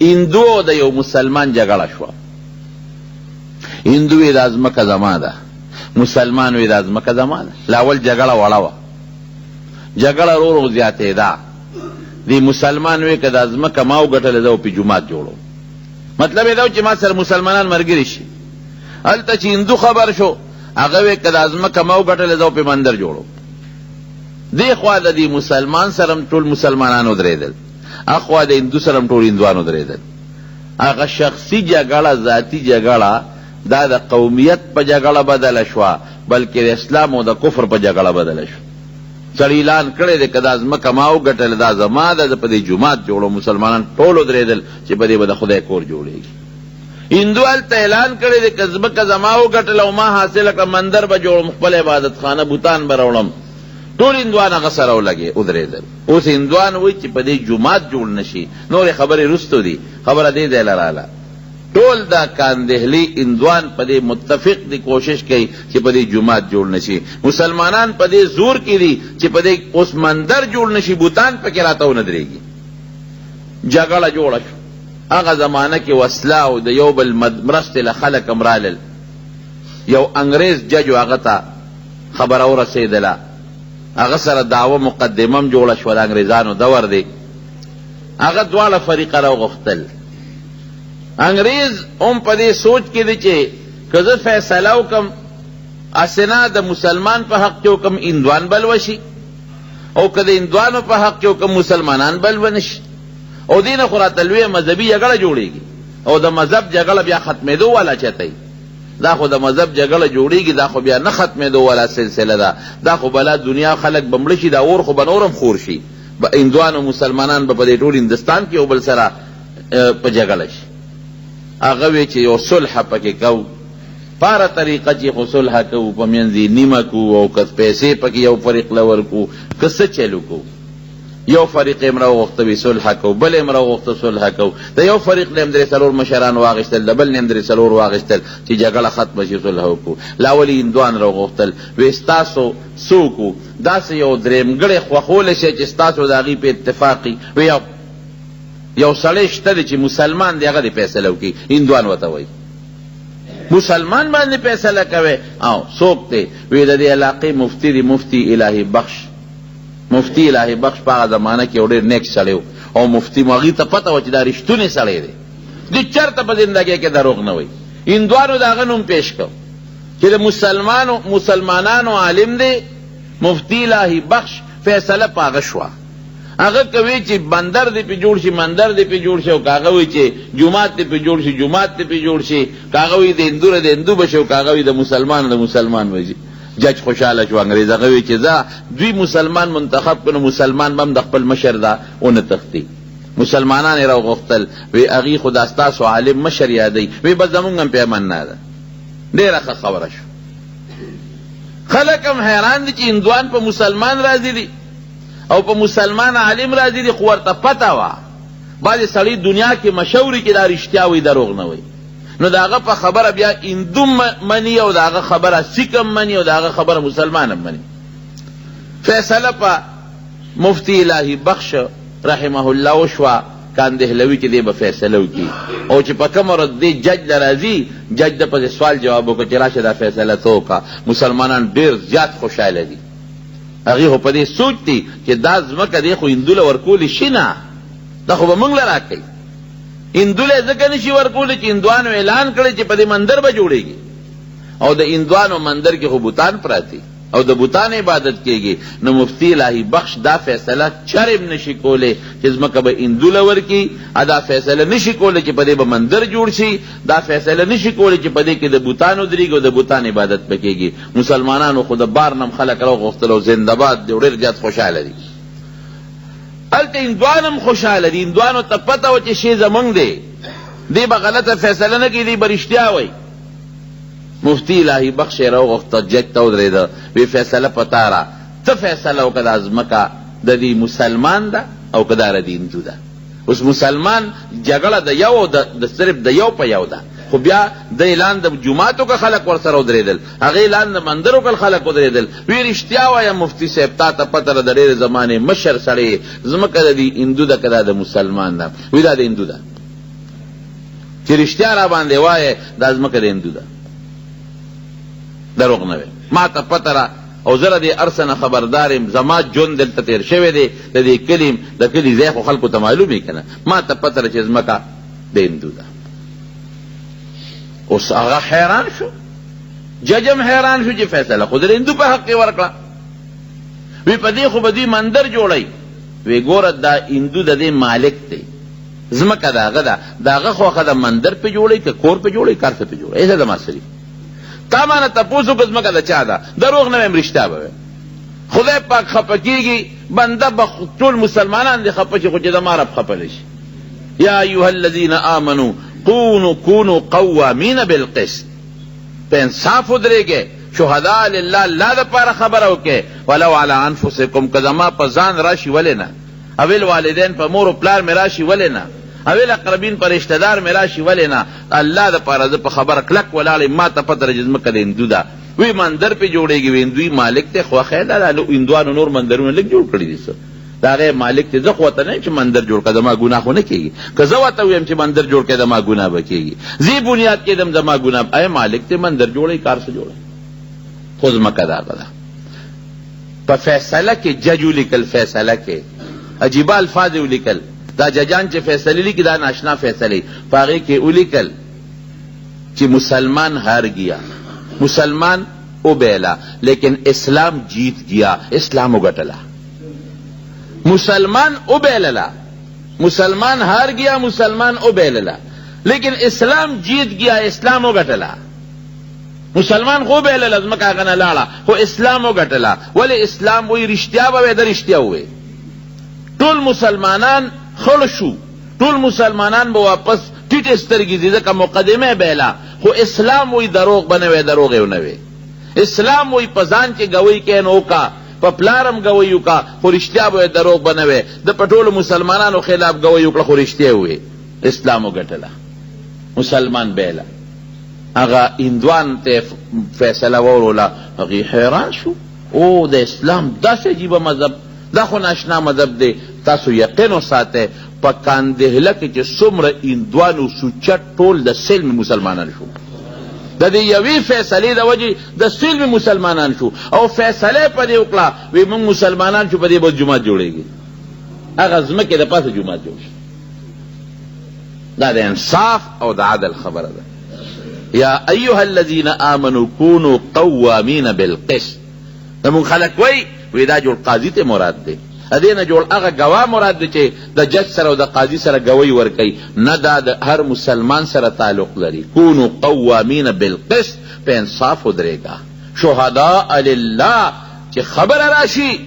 هندو او د یو مسلمان جګړه شوه. هندو وی دا ځمکه زما ده، مسلمان وی دا ځمکه زما ده. لا اول جګړه وړه وه، جګړه ورو ورو زیاتېده. دې مسلمان وی که دا ځمکه ما وګټله زه به پرې جومات جوړوم. مطلب یې دا و چې ما سره مسلمانان ملګري شي. هلته چې هندو خبر شو، هغه وی که دا ځمکه ما وګټله زه به پرې مندر جوړوم. دې خوا د دې مسلمان سره هم ټول مسلمانان ودرېدل. اخوا د هندو سره هم ټول هندوان ودرېدل. هغه شخصي جګړه، ذاتي جګړه دا د قومیت په جګړه بدله شوه، بلکې د اسلام او د کفر په جګړه بدله شوه. سړي اعلان کړی دی که دا ځمکه ما وګټله دا زما ده، زه په دې جومات جوړوم. مسلمانان ټول ودرېدل چې په دې به د خدای کور جوړېږي. هندو هلته اعلان کړی دی که ځمکه زما وګټله او ما حاصله کړه، مندر به جوړوم، خپله عبادتخانه، بتان به راوړم. ټول هندوان هغه سره ولګې ودرېدل. اوس هندوان وایي چې په دې جومات جوړ نه شي، نورې خبرې وروسته دي، خبره دې ځای له راله. ټول دا کاندهلي هندوان په دې متفق دي، کوشش کوي چې په دې جومات جوړ نه شي. مسلمانان په دې زور کې دي چې په دې اوس مندر جوړ نه شي، بتان پکې راته ونه درېږي. جګړه جوړه شوه. هغه زمانه کې وسله او د یو بل مرستې له خلک هم رالل. یو انګرېز جج و، هغه ته خبره ورسېدله، هغه سره دعوه مقدمه هم جوړه شوه، د انګرېزانو دور دی، هغه دواړه فریقه راوغوښتل. انګرېز هم په دې سوچ کې دی چې که زه فیصله وکړم هسې نه د مسلمان په حق کې وکړم هندوان بلوه شي، او که د هندوانو په حق کې وکړم مسلمانان بلوه نه شي، او دې نه خو راته لویه مذهبي جګړه جوړېږي، او د مذهب جګړه بیا ختمېدو والا چېرته وي؟ دا خو د مذهب جګړه جوړیږي، دا خو بیا نه ختمېدو والا سلسله ده، دا خو بلا دنیا خلک به مړه شي، دا اور خو به نور هم خور شي، هندوان او مسلمانان به په دې ټول هندوستان کې یو بل سره په جګړه شي. هغه وی چې یو صلح پکې کوو، په هره طریقه چې خو صلح کوو، په منځ یې نیمه کوو او که پیسې پکې یو فریق له ورکوو، که څه چل وکړو. یو فریق یې هم راوغوښته وي صلح کوو، بل یې هم راوغوښته صلح کوو. د یو فریق نه یې هم درې څلور مشران واخیستل، د بل نه یې هم درې څلور واخیستل چې جګړه ختمه شي صلح وکړو. لا ولې هندوان راوغوښتل، وې ستاسو څه وکړو، داسې یو درېیمګړی خوښولی شئ چې ستاسو د هغوی په اتفاق وي. وې یو یو سړی شته دی چې مسلمان دی، هغه دې فیصله وکړي. هندوان ورته وایي مسلمان باندې فیصله کوې؟ او څوک دی؟ وې د دې علاقې مفتي دی، مفتي الهي بخش. مفتي الهي بخش په هغه زمانه کې یو ډېر نېک سړی و او مفتي مو هغوی ته پته وه چې دا رښتونی سړی دی، دی چېرته په زندګۍ کې دروغ نه وایي. هندوانو د هغه نوم پېش کړ چې د مسلمانو مسلمانانو عالم دی، مفتي الهي بخش. فیصله په هغه شوه. هغه که وي چې بندر دې پرې جوړ شي، مندر دې پرې جوړ شي، او که هغه وي چې جومات دې پرې جوړ شي، جومات دې پرې جوړ شي، که هغه وي د هندو نه د هندو به شي، او که هغه وي د مسلمان نه د مسلمان به شي. جج خوشحاله شو، انګرېز هغه وی چې ځه دوی مسلمان منتخب کړو نو مسلمان به هم د خپل مشر دا ونه تښتي. مسلمانان یې راوغوښتل، وی هغوی خو دا ستاسو عالم مشر یادوي، وی بس زمونږ هم پې منه ده. ډېره ښه خبره شوه. خلک هم حیران دي چې هندوان په مسلمان راضي دي او په مسلمان عالم راضي دي، خو ورته پته وه بعضې سړي دنیا کې مشهور چې دا رښتیا وایي دروغ نه وایي. نو د هغه په خبره بیا هندو مني او د هغه خبره سیک هم مني او د هغه خبره مسلمان هم مني. فیصله په مفتي الهي بخش رحمه الله وشوه کاندهلوي چې دی به فیصله وکړي، او چې په کومه ورځ دی جج له راځي، جج ده پسې سوال جواب وکړ چې راشه دا فیصله ته وکړه. مسلمانان ډېر زیات خوشحاله دي، هغوی خو په دې سوچ دي چې دا ځمکه دی خو هندو له ورکولی شي نه، دا خو به موږ له راکوي. هندو له ځکه نشي ورکولی چې هندوانو اعلان کړی چې په دې مندر به جوړېږي، او د هندوانو مندر کې خو بتان پراته دي او د بتان عبادت کېږي. نو مفتي الهي بخش دا فیصله چرې هم نشي کولی چې ځمکه به هندو له ورکړي، دا فیصله نشي کولی چې په دې به مندر جوړ شي، دا فیصله نشي کولی چې په دې کې د بتانو درېږي او د بتان عبادت به کېږي. مسلمانانو خو د بار نه هم خلک راوغوښتل او زنده باد دی، ډېر زیات خوشحاله دي. هلته هندوان هم خوشحاله دي، هندوانو ته پته وه چې شی زمونږ دی، دی به غلطه فیصله نه کوي، دی به رښتیا وایي. مفتي الهي بخش یې راوغوښته، جج ته ودرېده، وی فیصله په تا را، ته فیصله وکړه دا ځمکه د دې مسلمان ده او که دا د دې هندو ده. اوس مسلمان جګړه د یو او د صرف د یو په یو ده، خو بیا د اعلان د جومات وکړ خلک ورسره ودرېدل، هغه اعلان د مندر وکړ خلک ودرېدل. وی رښتیا وایه مفتي صاحب، تا ته پته ده د ډېرې زمانې مشر سړی یې، ځمکه د دې هندو ده که دا د مسلمان ده؟ وی دا د هندو ده. چې رښتیا راباندې وایې، دا ځمکه د هندو ده، دروغ نه وایې، ما ته پته ده او زه له دې هر څه نه خبردار یم، زما ژوند دلته تېر شوی دی، د دې کلي یم، د کلي ځای خو خلکو ته معلوم وي که نه، ما ته پته ده چې ځمکه د هندو ده. اوس هغه حیران شو، جج هم حیران شو چې فیصله خو د هندو په حق کې ورکړه. وی په دې خو به دوی مندر جوړوي. وی ګوره دا هندو د دې مالک دی، ځمکه د هغه ده، د هغه خوښه ده مندر پرې جوړوي که کور پرې جوړوي، کار څه پرې جوړوي، هېڅ زما څه دي. تا ما نه تپوس وکړه ځمکه د چا ده، دروغ نه وایم رښتیا به وایم. خدای پاک خفه کېږي، بنده به ټول مسلمانان دې خفه شي، خو چې زما رب خفه نه شي. یا ایها الذین آمنو قونو کونو قوامین بالقسط، په انصاف ودرېږئ، شهداء لله، الله دپاره خبره وکړئ، ولو علی انفسکم، که زما په ځان راشي ولې نه، او الوالدین په مور و پلار مې راشي ولې نه، او الاقربین په رشته دار مې راشي ولې نه، الله دپاره زه په خبره کلک ولاړ یم، ما ته پته ده چې ځمکه د هندو ده. وی مندر پرې جوړېږي، وی هندوی مالک دی، خوښه یې ده، دا هندوانو نور مندرونه لږ جوړ کړي دي، څه د هغې مالک دی، زه خو ورته نه یم چې مندر جوړ کړه، زما ګناه خو نه کېږي، که زه ورته ووایم چې مندر جوړ کړه زما ګناه به کېږي، زه یې بنیاد کېدم زما ګناه، ای مالک دی مندر جوړوي کار څه جوړوي، خو ځمکه د هغه ده. په فیصله کې جج ولیکل، فیصله کې عجیبه الفاظ یې ولیکل، دا ججان چې فیصلې لیکي دا ناشنا فیصلې، په هغې کې ولیکل چې مسلمان هار ګیا، مسلمان وبیله، لیکن اسلام جیت ګیا، اسلام وګټله. مسلمان وبیلله، مسلمان هار ګیا، مسلمان وبیلله، لیکن اسلام جیت ګیا، اسلام وګټله. مسلمان خو وبیلله، ځمکه هغه نه لاړه، خو اسلام وګټله. ولې؟ اسلام وایي رښتیا به وایې، ده رښتیا وویل. ټول مسلمانان خړ شو، ټول مسلمانان به واپس ټیټې سترګې ځي، ځکه مقدمه یې بایله. خو اسلام وایي دروغ به نه وایې، دروغ یې ونه ویل. اسلام وایي په ځان چې ګوی کوې نو وکړه، په پلار هم ګوی وکړه، خو رښتیا به وایې، دروغ به نه وایې. ده په ټولو مسلمانانو خلاف ګوی وکړه، خو رښتیا یې وویل. اسلام وګټله، مسلمان بایله. هغه هندوان ته فیصله واوروله، هغوی حیران شو، او د اسلام داسې عجیبه مذهب، دا خو ناشنا مذهب دی. تاسو یقین وساتئ په کاندهله کې چې څومره هندوان وو سوچه ټول د سلمې مسلمانان شو. د دې یوې فیصلې د وجې د سلمې مسلمانان شو، او فیصله یې په دې وکړه وی موږ مسلمانان شو، په دې به جومات جوړېږي. هغه ځمکې د پاسه جومات جوړ شي. دا د انصاف او د عدل خبره ده. یا ایها الذین آمنو کونو قوامین بالقسط. زموږ خلک وایي وی دا جوړ قاضي ته مراد دی، د دې نه جوړ هغه ګواه مراد دی چې د جج سره او د قاضي سره ګوهي ورکوي. نه، دا د هر مسلمان سره تعلق لري. کونو قوامین بالقسط، په انصاف ودرېږه. شهداء لله، چې خبره راشي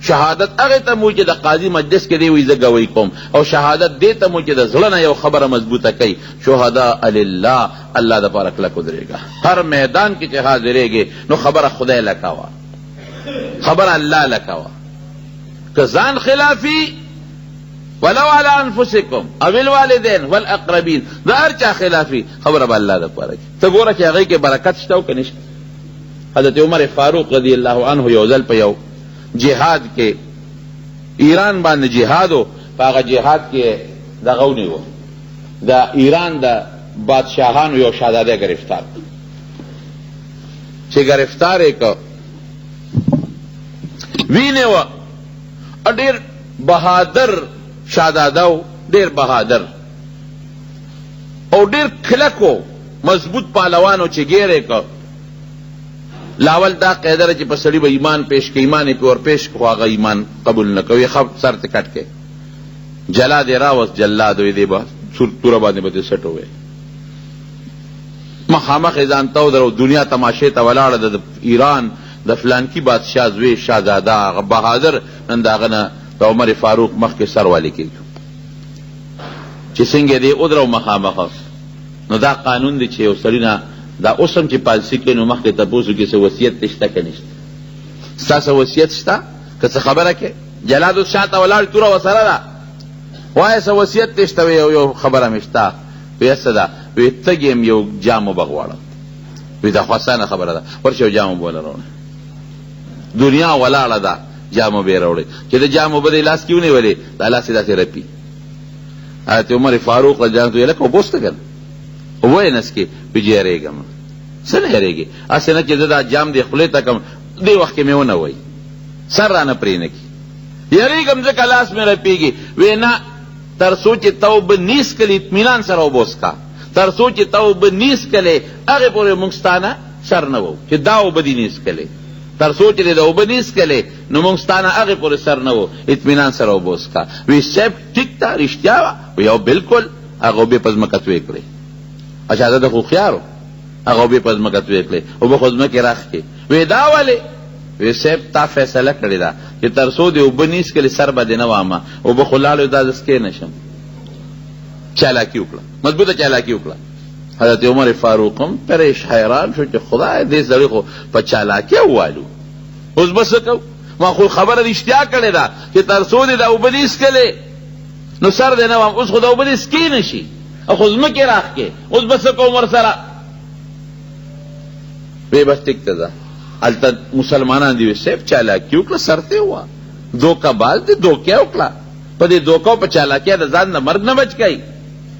شهادت هغې ته مو چې د قاضي مجلس کې دی وایي زه ګوهي کوم، او شهادت دې ته مو چې د زړه نه یو خبره مضبوطه کوي. شهداء لله، الله دپاره کلک ودرېږه. هر میدان کې چې حاضرېږې نو خبره خدای له کوه، خبره الله له کوه. که ځان خلافي ولو علی انفسکم او الوالدین والاقربین، د هر چا خلافي خبره به الله دپاره کوي. ته ګوره چې هغې کې برکت شته او که نشته. حضرت عمر فاروق رضی الله عنه یو ځل په یو جهاد کې، ایران باندې جهاد و، په هغه جهاد کې دغه ونیو، د ایران د بادشاهانو یو شهزاده ګرفتار کړ. چې ګرفتار یې کړ، وینیوه، ډېر بهادر شهزاده و، ډېر بهادر او ډېر کلک و، مضبوط پهلوان و. چې ګیر یې کړ، لاول دا قاعده ده چې په سړي به ایمان پیش کړي، ایمان یې پرې ورپېش کړ، خو هغه ایمان قبول نه کوي. ښه سر ترې کټ کړي، جلاد یې راوست، جلاد وایي دی به توره باندې به دې سټ ووایي. مخامخ یې ځان ته ودرو، دنیا تماشې ته ولاړه ده، د ایران د فلانکي بادشاه زوی شهزاده هغه بهادر نن د هغه نه د عمر فاروق مخکې سر والي کېږي. چې څنګه دی ودرو مخامخ، نو دا قانون دی چې یو سړي نه دا اوس هم چې پالسي کوي نو مخکې تپوس وکړي څه وصیت دې شته که نشته، ستا څه وصیت شته که څه خبره کې؟ جلاد اوس شاته ولاړ، توره ورسره ده، وایه څه وصیت دې شته؟ وایي یو خبره مې شته. وایي څه ده؟ وایي تږی یم، یو جام اوبه غواړم. وایي دا خو اسانه خبره ده، ورشه یو جام اوبه وله راوړه. دنیا ولاړه ده، جام اوبه یې راوړې. چې د جام اوبه دې لاس کې ونیولې، دا لاس یې داسې رپي. حضرت عمر فاروق رضی الله عنه لکه اوبه وڅښته که نه؟ اوبه یې نه څکې؟ وي چې یېرېږم. څه نه یېرېږې؟ هسې نه چې زه دا جام دې خولې ته کړم، دې وخت کې مې ونه وایي، سر رانه پرې نه کړي. یېرېږم ځکه لاس مې رپېږي. وې نه، تر څو چې تا اوبه نی څکلې اطمینان سره اوبه وڅښه، تر څو چې تا اوبه نی څکلې هغې پورې موږ ستا نه سر نه وهو چې دا اوبه دې نی څکلې. تر څو چې دې دا اوبه نی څکلې نو موږ ستا نه هغې پورې سر نه وهو، اطمینان سره اوبه وڅښه. وی صاحب ټیک ده، رښتیا وه؟ وی او بلکل. هغه اوبه په ځمکه توی کړې. اچھا ده خو هوښیار و، هغه اوبه په ځمکه توی کړې، اوبه خو ځمکې راښکې. وی دا ولې؟ وی صاحب تا فیصله کړې ده چې تر څو دې اوبه نی څکلې سر به دې نه وامه، اوبه خو لاړې دا زه څکې نه شم. چالاکي وکړه، مضبوطه چالاکي وکړه. حضرت عمر فاروق هم پرېش حیران شو چې خدای دې سړي خو په چالاکۍ ووالو، اوس به څه کوو؟ ما خو خبره رښتیا کړې ده چې تر څو دې دا اوبه نی څکلې نو سر دې نه وام، اوس خو دا اوبه دې څکې نه شي، خو ځمکې راښکې، اوس به څه کوم ورسره؟ وی بس ټیک ته ځه، هلته مسلمانان دي. وی صاحب چالاکي وکړه، سر ته ووه، دوکه باز دی، دوکه یې وکړه، په دې دوکه او په چالاکۍ د ځان د مرګ نه بچ کوي،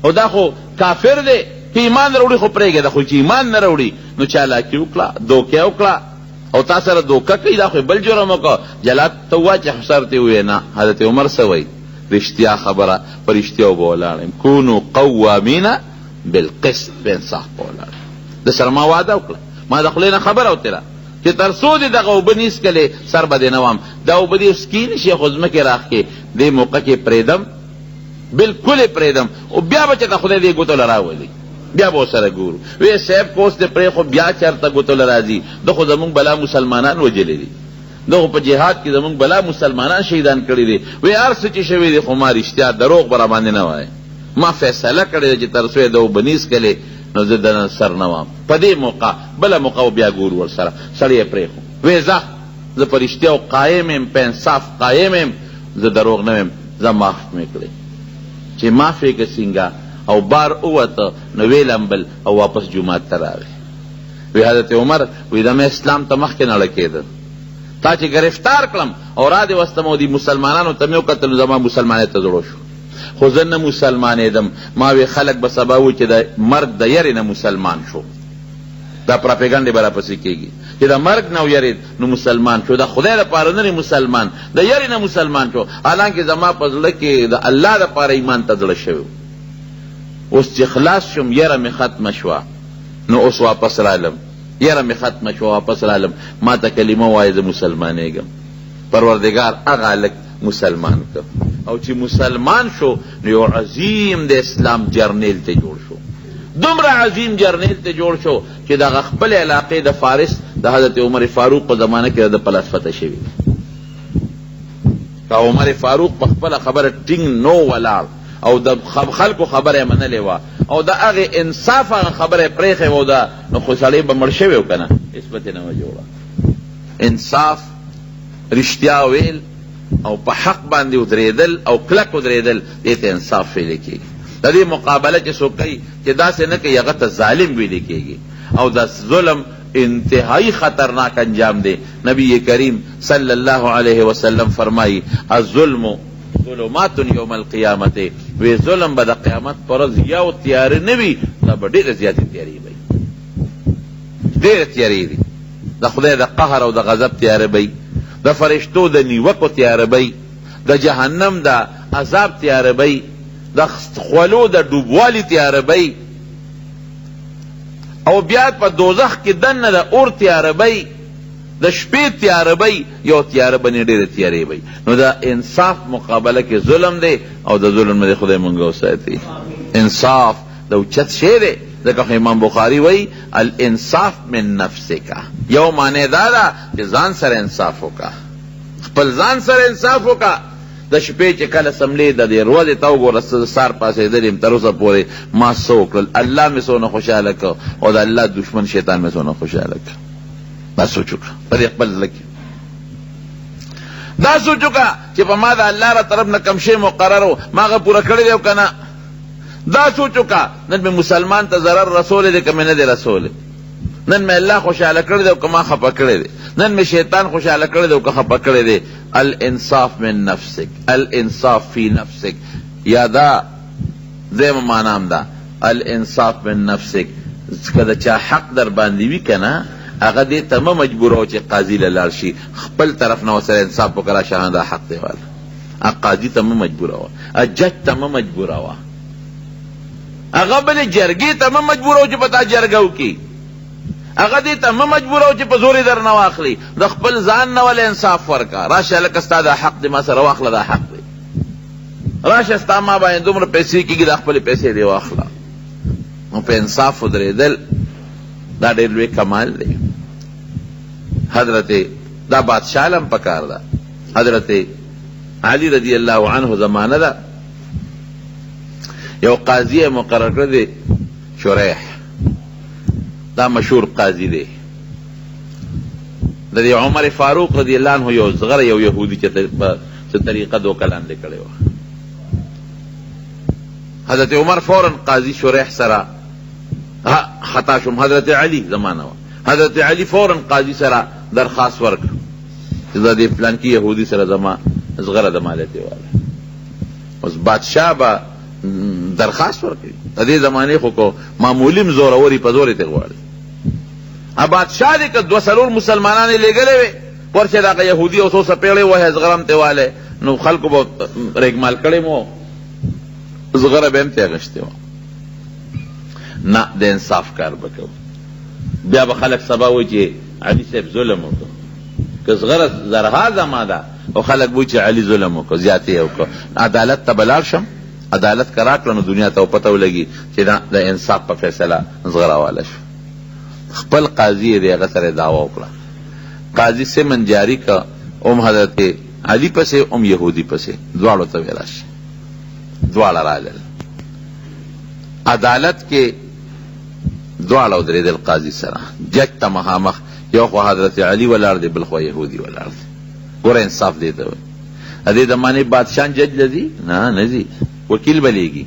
او دا خو کافر دی، که ایمان راوړي خو پرېږده، خو چې ایمان نه راوړي نو چالاکي وکړه، دوکه یې وکړه او تا سره دوکه کوي، دا خو یې بل جرم وکړ. جلاد ته ووایه چې سر ته یې ووایې نه. حضرت عمر څه وایي؟ رښتیا خبره، په رښتیاو به ولاړ یم، کونو قوامین بالقسط، په انصاف به ولاړ یم. ده سره ما وعده وکړه، ما د خولې نه خبره وتله چې تر څو دې دغه اوبه نی څکلې سر به دې نه وام، دا اوبه دې څکې نه شي خو ځمکې راښکې، دې موقع کې پرېږدم، بلکل یې پرېږدم او بیا به چېرته خدای دې ګوتو له راولي، بیا به ورسره ګورو. وې صاحب که اوس دې پرېښود بیا چېرته ګوتو له راځي، ده خو زموږ بلا مسلمانان وژلي دي، ده خو په جهاد کې زموږ بلا مسلمانان شهیدان کړي دي. وې هر څه چې شوي دي خو ما رښتیا دروغ به راباندې نه وایې، ما فیصله کړې ده چې تر څو یې د اوبه نی څکلې نو زه دنه سر نه وام. په دې موقع بله موقع به بیا ګورو ورسره. سړی یې پرېښود. وې ځه زه په رښتیاو قایم یم، په انصاف قایم یم، زه دروغ نه وایم، ځه معاف مې کړې. چې معاف یې که څنګه او بار ووته نو ویې لمبل او واپس جومات ته راغی. وی حضرت عمر وی دا مې اسلام ته مخکې نه ړکېده، تا چې ګرفتار کړم او را دې وستم او دې مسلمانانو ته مې وکتل نو زما مسلمانۍ ته زړه شو، خو زه نه مسلمانېدم، ما وی خلک به سبا وایي چې د مرګ د یرې نه مسلمان شو، دا پراپیګنډې به راپسې کېږي چې د مرګ نه ویرېد نو مسلمان شو، د خدای لپاره نه دی مسلمان، د یرې نه مسلمان شو، حالانکه زما په زړه کې د الله لپاره ایمان ته زړه شوی. اوس چې خلاص شوم یره مې ختمه شوه نو اوس واپس رالم، یره مې ختمه شوه واپس رالم، ما ته کلمه وایه زه مسلمانېږم. پروردګار هغه هلک مسلمان کړ او چې مسلمان شو نو یو عظیم د اسلام جرنیل ته جوړ شو، دومره عظیم جرنیل ته جوړ شو چې دغه خپل علاقې د فارس د حضرت عمر فاروق په زمانه کې د په لاس فتح شوی دی. که عمر فاروق په خپله خبره ټینګ نو ولاړ او د خلکو خبره یې منلې وه او د هغې انصاف هغه خبره یې پرېښې وه ده نو خو سړی به مړ شوی و که نه، هېڅ به ترې نه وه جوړه. انصاف، رښتیا ویل او په حق باندې ودرېدل او کلک ودرېدل دې ته انصاف ویل کېږي. د دې مقابله چې څوک کوي چې داسې نه کوي هغه ته ظالم ویل کېږي او د ظلم انتهایی خطرناک انجام دی. نبی کریم صلی الله علیه وسلم فرمایي الظلم ظلمات یوم القیامت، وی ظلم به د قیامت پر ورځ یو تیاره نه وي، دا به ډېرې زیاتې تیارې وي، ډېرې تیارې دي، د خدای د قهر او د غضب تیاره به وي، د فرشتو د نیوکو تیاره به وي، د جهنم د عذاب تیاره به وي، د خولو د ډوبوالي تیاره به وي، او بیا په دوزخ کې دننه د اور تیاره به وي، د شپې تیاره به وي، یو تیاره به نه ډېرې تیارې به وي. نو د انصاف مقابله کې ظلم دی او د ظلم نه دې خدای مونږ وساتي. انصاف د اوچت شی دی، ځکه خو امام بخاري وایي الانصاف من نفسک، یو معنی دا ده چې ځان سره انصاف وکړه، خپل ځان سره انصاف وکړه. د شپې چې کله څملې د دې ورځې ته وګوره، څه زه سهار پاڅېدلی یم تر اوسه پورې ما څه وکړل، الله مې څونه خوشحاله کړ او د الله دښمن شیطان مې څونه خوشحاله کړ. دا سوچ وکړه په دې خپل زړه کې، دا سوچ وکړه چې په ما د الله را طرف نه کوم شی مقرر و ما هغه پوره کړی دی او که نه. دا سوچ وکړه نن مې مسلمان ته ضرر رسولی دی که مې نه دی رسولی، نن مې الله خوشحاله کړی دی او که ما خفه کړی دی، نن مې شیطان خوشحاله کړی دی او که خفه کړی دی. الانصاف من نفسک، الانصاف فی نفسک، یا دا دویمه معنا هم ده الانصاف من نفسک، که د چا حق در باندې وي که نه، هغه دې ته مه مجبوروه چې قاضي له لاړ شي، خپل طرف نه ورسره انصاف وکړه، راشه دا حق دی واله. قاضي ته مه مجبوروه، جج ته مه مجبوروه، هغه بلې جرګې ته مه مجبوروه چې په تا جرګه وکړي، هغه دې ته مه مجبوروه چې په زور یې درنه واخلي. د خپل ځان نه ولې انصاف ورکړه، راشه هلکه ستا دا حق دی ما سره واخله، دا حق دی، راشه ستا ما باندې دومره پیسې کېږي، دا خپلې پیسې دې واخله. نو په انصاف ودرېدل دا ډېر لوی کمال دی. حضرت دا بادشاه له هم پکار ده. حضرت علی رضی الله عنه زمانه ده، یو قاضي یې مقرر کړی دی، شریح، دا مشهور قاضي دی. د دې عمر فاروق رضی الله عنه یو زغره یو یهودي چې څه طریقه دوکه لاندې کړې وه. حضرت عمر فورا قاضي شریح سره خطا شوم، حضرت علی زمانه وه، حضرت علی فورا قاضي سره درخواست ورکړ چې د دې فلانکي یهودي سره زما زغره د مالتې واله. اوس بادشاه به درخواست ورکوي، د دې زمانې خو که معمولي هم زوروري په زور یې ترې غواړي. بادشاه دې که دوه څلور مسلمانان یې لېږلی وی، ورشه د هغه یهودي او څو څپېړې ووهې زغره هم ترې والی، نو خلکو به رېګمال کړی مو، زغره به هم ترې اخیستې وه. نه، د انصاف کار به کوو. بیا به خلک سبا وایي چې علي صاحب ظلم وکړ، که زغره زرها زما ده، او خلک وایي چې علي ظلم وکړ، زیاتی یې وکړ. عدالت ته به لاړ شم، عدالت که راکړه نو دنیا ته به پته ولګي چې نه، د انصاف په فیصله زغره واله شو. خپل قاضي یې دی، هغه سره یې دعوه وکړه. قاضي سمن جاري کړ، هم حضرت علي پسې هم یهودي پسې، دواړو ته ویې راشي. دواړه راغلل عدالت کې، دواړه ودرېدل قاضي سره، جج ته مخامخ، یو خو حضرت علي ولاړ دی، بل خو یهودي ولاړ دی. ګوره انصاف دې ته وایي. د دې زمانې بادشاه جج له ځي؟ نه، نه ځي، وکیل به لېږي،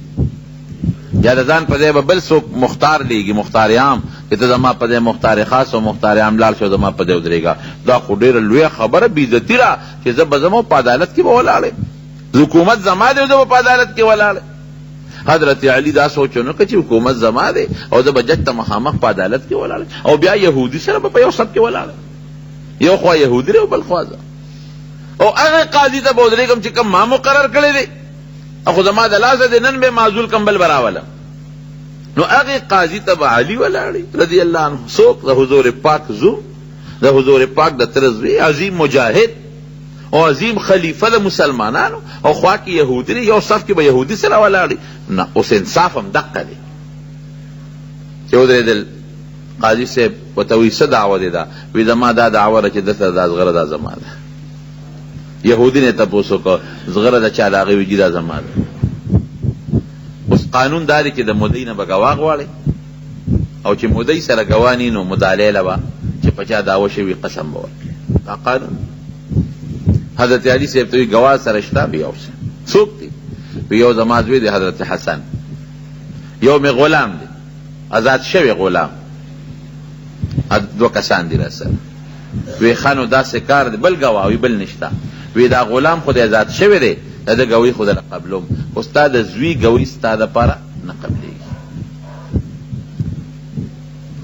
یا د ځان په ځای به بل څوک مختار لېږي، مختار عام، چې ته زما په ځای مختار خاص او مختار عام لاړ شه او زما په ځای ودرېږه. دا خو ډېره لویه خبره بېعزتي ده چې زه به ځم او په عدالت کې به ولاړ یم، حکومت زما دی او زه به په عدالت کې ولاړ یم. حضرت علی دا سوچ ونه کړ چې حکومت زما دی او زه به جج ته مخامخ په عدالت کې ولاړ یم او بیا یهودي سره به په یو صف کې ولاړ یم، یو خوا یهودي دی او بل خوا زه، او هغه قاضي ته به ودرېږم چې کوم ما مقرر کړی دی، خو زما د لاسه دی، نن به معزول کړم بل به راولم. نو هغې قاضي ته به علي ولاړ رضی الله عنه، څوک؟ د حضور پاک زوم، د حضور پاک د تره زوی، عظیم مجاهد او عظیم خلیفه د مسلمانانو، او خوا کې یهودي دی، یو صف کې به یهودي سره ولاړ. نه، اوس انصاف هم دقه دی چې ودرېدل. قاضي صاحب ورته وایي څه دعوه دې ده؟ وایي زما دا دعوه ده چې ده سره دا زغره دا زما ده. یهودي نه یې تپوس وکړ زغره د چا ده؟ هغې وایي جي دا زما ده. اوس قانون دا دی چې د مدعي نه به ګواه غواړې، او چې مدعي سره ګواه نه نو مدالې له به چې په چا دعوه شوي قسم به ورکړي. دا قانون. حضرت علي صاحب ته وایي ګواه سره شته؟ وایي یو څوک دی؟ وایي یو زما زوی دی حضرت حسن، یو مې غلام دی، ازاد شوی غلام، دوه کسان دي راسره. وی ښه نو داسې کار دی، بل ګواه؟ وی بل نشته. وی دا غلام خو دی ازاد شوی دی، د ده ګوهي خو درله قبلوم، خو ستا د زوی ګوهي ستا دپاره نه قبلېږي.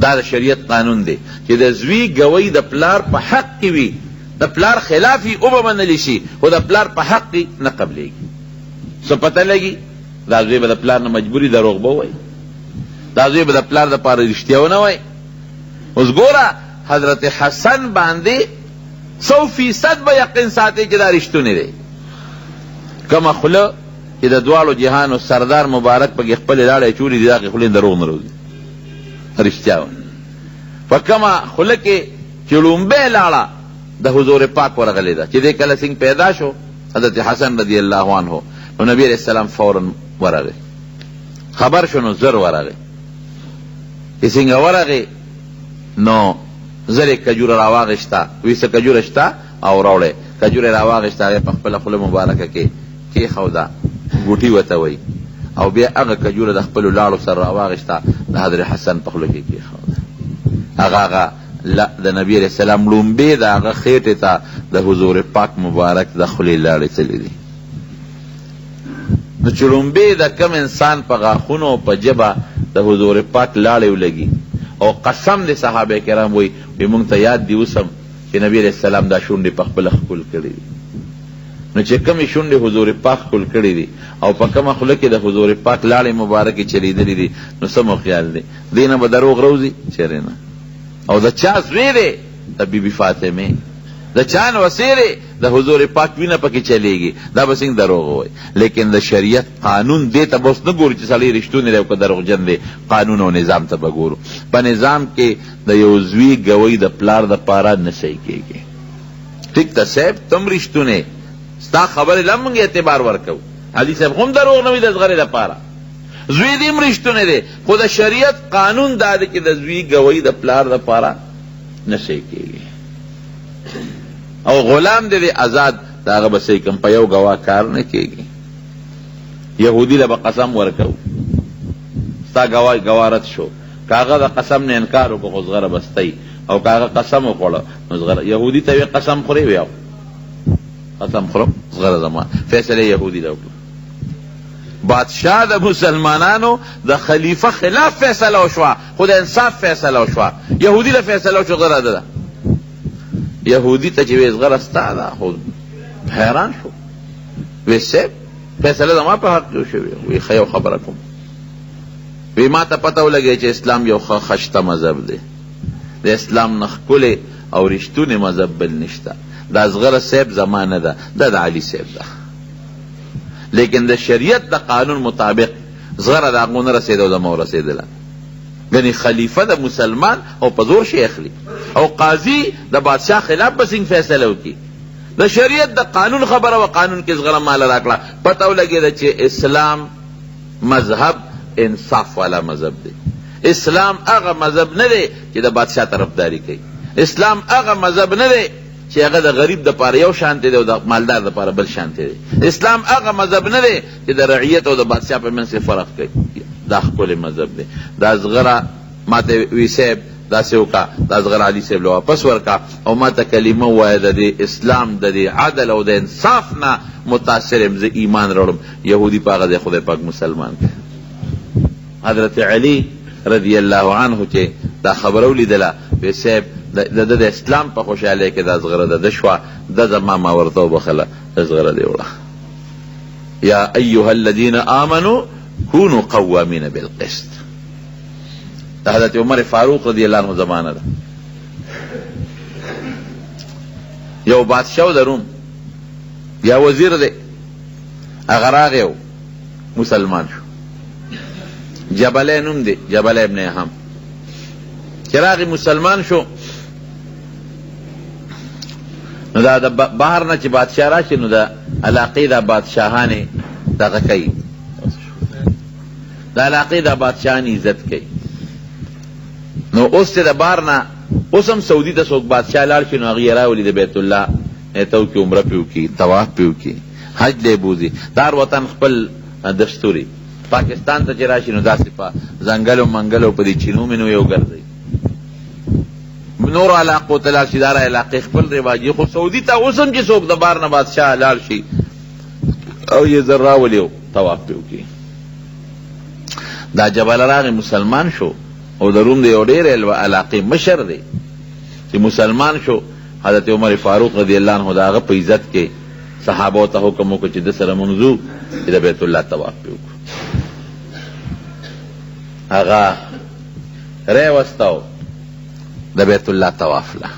دا د شریعت قانون دی چې د زوی ګوهي د پلار په حق کې وي، د پلار خلاف وي وبه منل شي، خو د پلار په حق کې نه قبلېږي. څه پته لګي؟ دا زوی به د پلار نه مجبوري دروغ به ووایي، دا زوی به د پلار دپاره رښتیا ونه وایي. اوس ګوره حضرت حسن باندې 100% به یقین ساتي چې دا رښتونی دی. کومه خوله چې د دواړو جهانو سردار مبارک پکې خپلې لاړې اچولې دي، د هغې خولې نه دروغ نه راوځي، رښتیا وایي. په کومه خوله کې چې ړومبۍ لاړه د حضور پاک ورغلې ده، چې دی کله څنګه پیدا شو حضرت حسن رضی الله عنه، نو نبی علیه السلام فورا ورغی، خبر شو نو زر ورغی. چې څنګه ورغی نو زر یې کجوره راواخیسته، وی څه کجوره شته او راوړی. کجوره یې راواخیسته، هغې په خپله خوله مبارکه کې کېښوده، ګوټي ورته وایي، او بیا هغه کجوره د خپلو لاړو سره راواخیسته، د حضرت حسن په خوله کې کېښوده. هغه هغه د نبی علیه السلام ړومبې د هغه خېټې ته د حضور پاک مبارک د خولې لاړې تللې دي. نو چې ړومبې د کوم انسان په غاښونو او په ژبه د حضور پاک لاړې ولګي او قسم دی صحابه کرام وایي وایي مونږ ته یاد دي اوس هم چې نبي علیه السلام دا شونډې په خپله ښکل کړې دي. نو چې کومې شونډې حضور پاک ښکل کړې دي او په کومه خوله کې د حضور پاک لاړې مبارکې چلېدلې دي نو څه مو خیال دی دې نه به دروغ راوځي؟ چېرې نه. او د چا زوی دی؟ د بي بي فاطمې. د چا نوسې دی؟ د حضور پاک وینه پکې چلېږي، دا به څنګه دروغ ووایي؟ لیکن د شریعت قانون دې ته به اوس نه ګورو چې سړی رښتونی دی او که دروغجن دی، قانون او نظام ته به ګورو. په نظام کې د یو زوی ګوهي د پلار دپاره نه صحیح کېږي. ټیک ده صاحب ته هم رښتونی، ستا خبرې له هم موږ اعتبار ورکوو، علي صاحب خو هم دروغ نه وایي د زغرې دپاره، زوی دې هم رښتونی دی، خو د شریعت قانون دا دی چې د زوی ګوهي د پلار دپاره نه صحیح کېږي. او غلام دې دی ازاد، د هغه به صحیح کوم، په یو ګواه کار نه کېږي. یهودي له به قسم ورکوو، ستا ګواه ګواه رد شو، که هغه د قسم نه انکار وکړو خو زغره به ستا وي، او که هغه قسم وخوړه نو زغره یهودي ته وې قسم خورې، وې او قسم خورم زغره زما، فیصله یهودي له وکړه. بادشاه د مسلمانانو د خلیفه خلاف فیصله وشوه، خو د انصاف فیصله وشوه، یهودي له فیصله وشوه زغره ده. یهودي ته چې وې زغره ستا ده، خو حیران شو، وې صاحب فیصله زما په حق کې وشوې. وې ښه یو خبره کوم، وې ما ته پته ولګېده چې اسلام یو ښه خشته مذهب دی، د اسلام نه ښکلی او رښتونی مذهب بل نشته، دا زغره صاحب زما نه ده، دا د علي صاحب ده، لیکن د شریعت د قانون مطابق زغره د هغو نه رسېده او زما ورسېدله. ګنې خلیفه د مسلمان او په زور شی اخلي او قاضي د بادشاه خلاف به څنګه فیصله وکړي؟ د شریعت د قانون خبره وه، قانون کې زغره ماله راکړه. پته ولګېده چې اسلام مذهب انصاف والا مذهب دی، اسلام هغه مذهب نه دی چې د بادشاه طرفداري کوي، اسلام هغه مذهب نه دی چې هغه د غریب دپاره یو شانتې دی او د مالدار دپاره بل شانتې دی، اسلام هغه مذهب نه دی چې د رعیت او د بادشاه په منځ کې فرق کوي. دا ښکلی مذهب دی. دا زغره ماته وی صاحب داسې وکړه، دا زغره علي صاحب له واپس ورکړه او ماته کلمه ووایه د دې اسلام د دې عدل او د انصاف نه متاثر یم، زه ایمان راوړم. یهودي په هغه ځای خدای پاک مسلمان کړ. حضرت علی رضی الله عنه چې دا خبره ولیدله، وی صاحب د ده د اسلام په خوشحالۍ کې دا زغره د ده شوه، ده زما ما ورته وبخښله، زغره دې وړه. یا ایها الذین آمنو کونو قوامین بالقسط. د حضرت عمر فاروق رضی الله عنه زمانه ده، یو بادشاه د روم یا وزیر دی، هغه راغی او مسلمان شو، جبله نوم دی، جبله ابن اهم، چې راغی مسلمان شو. نو دا د بهر نه چې بادشاه راشي نو د علاقې دا بادشاهانې دغه کوي، د علاقې دا بادشاهان عزت کوي. نو اوس چې د بهر نه اوس هم سعودي ته څوک بادشاه لاړ شي نو هغوی یې راولي د بیت الله نه ته وکړي، عمره پرې وکړي، طواف پرې وکړي، حج له یې بوځي. د هر وطن خپل دستور وي. پاکستان ته چې راشي نو داسې په ځنګلو منګلو په دې چینو مینو یې وګرځوي. نورو علاقو ته لاړ شي، د هر علاقې خپل رواج وي. خو سعودي ته اوس هم چې څوک د بهر نه بادشاه لاړ شي او یې زر راولي او طواف پرې وکړي. دا جبله راغی مسلمان شو او د روم د یو ډېرې علاقې مشر دی. چې مسلمان شو، حضرت عمر فاروق رضی الله عنه د هغه په عزت کې صحابو ته حکم وکړ چې ده سره مونږ ځو چې د بیت الله طواف پرې وکړو. هغه راوستو د بیت الله طواف له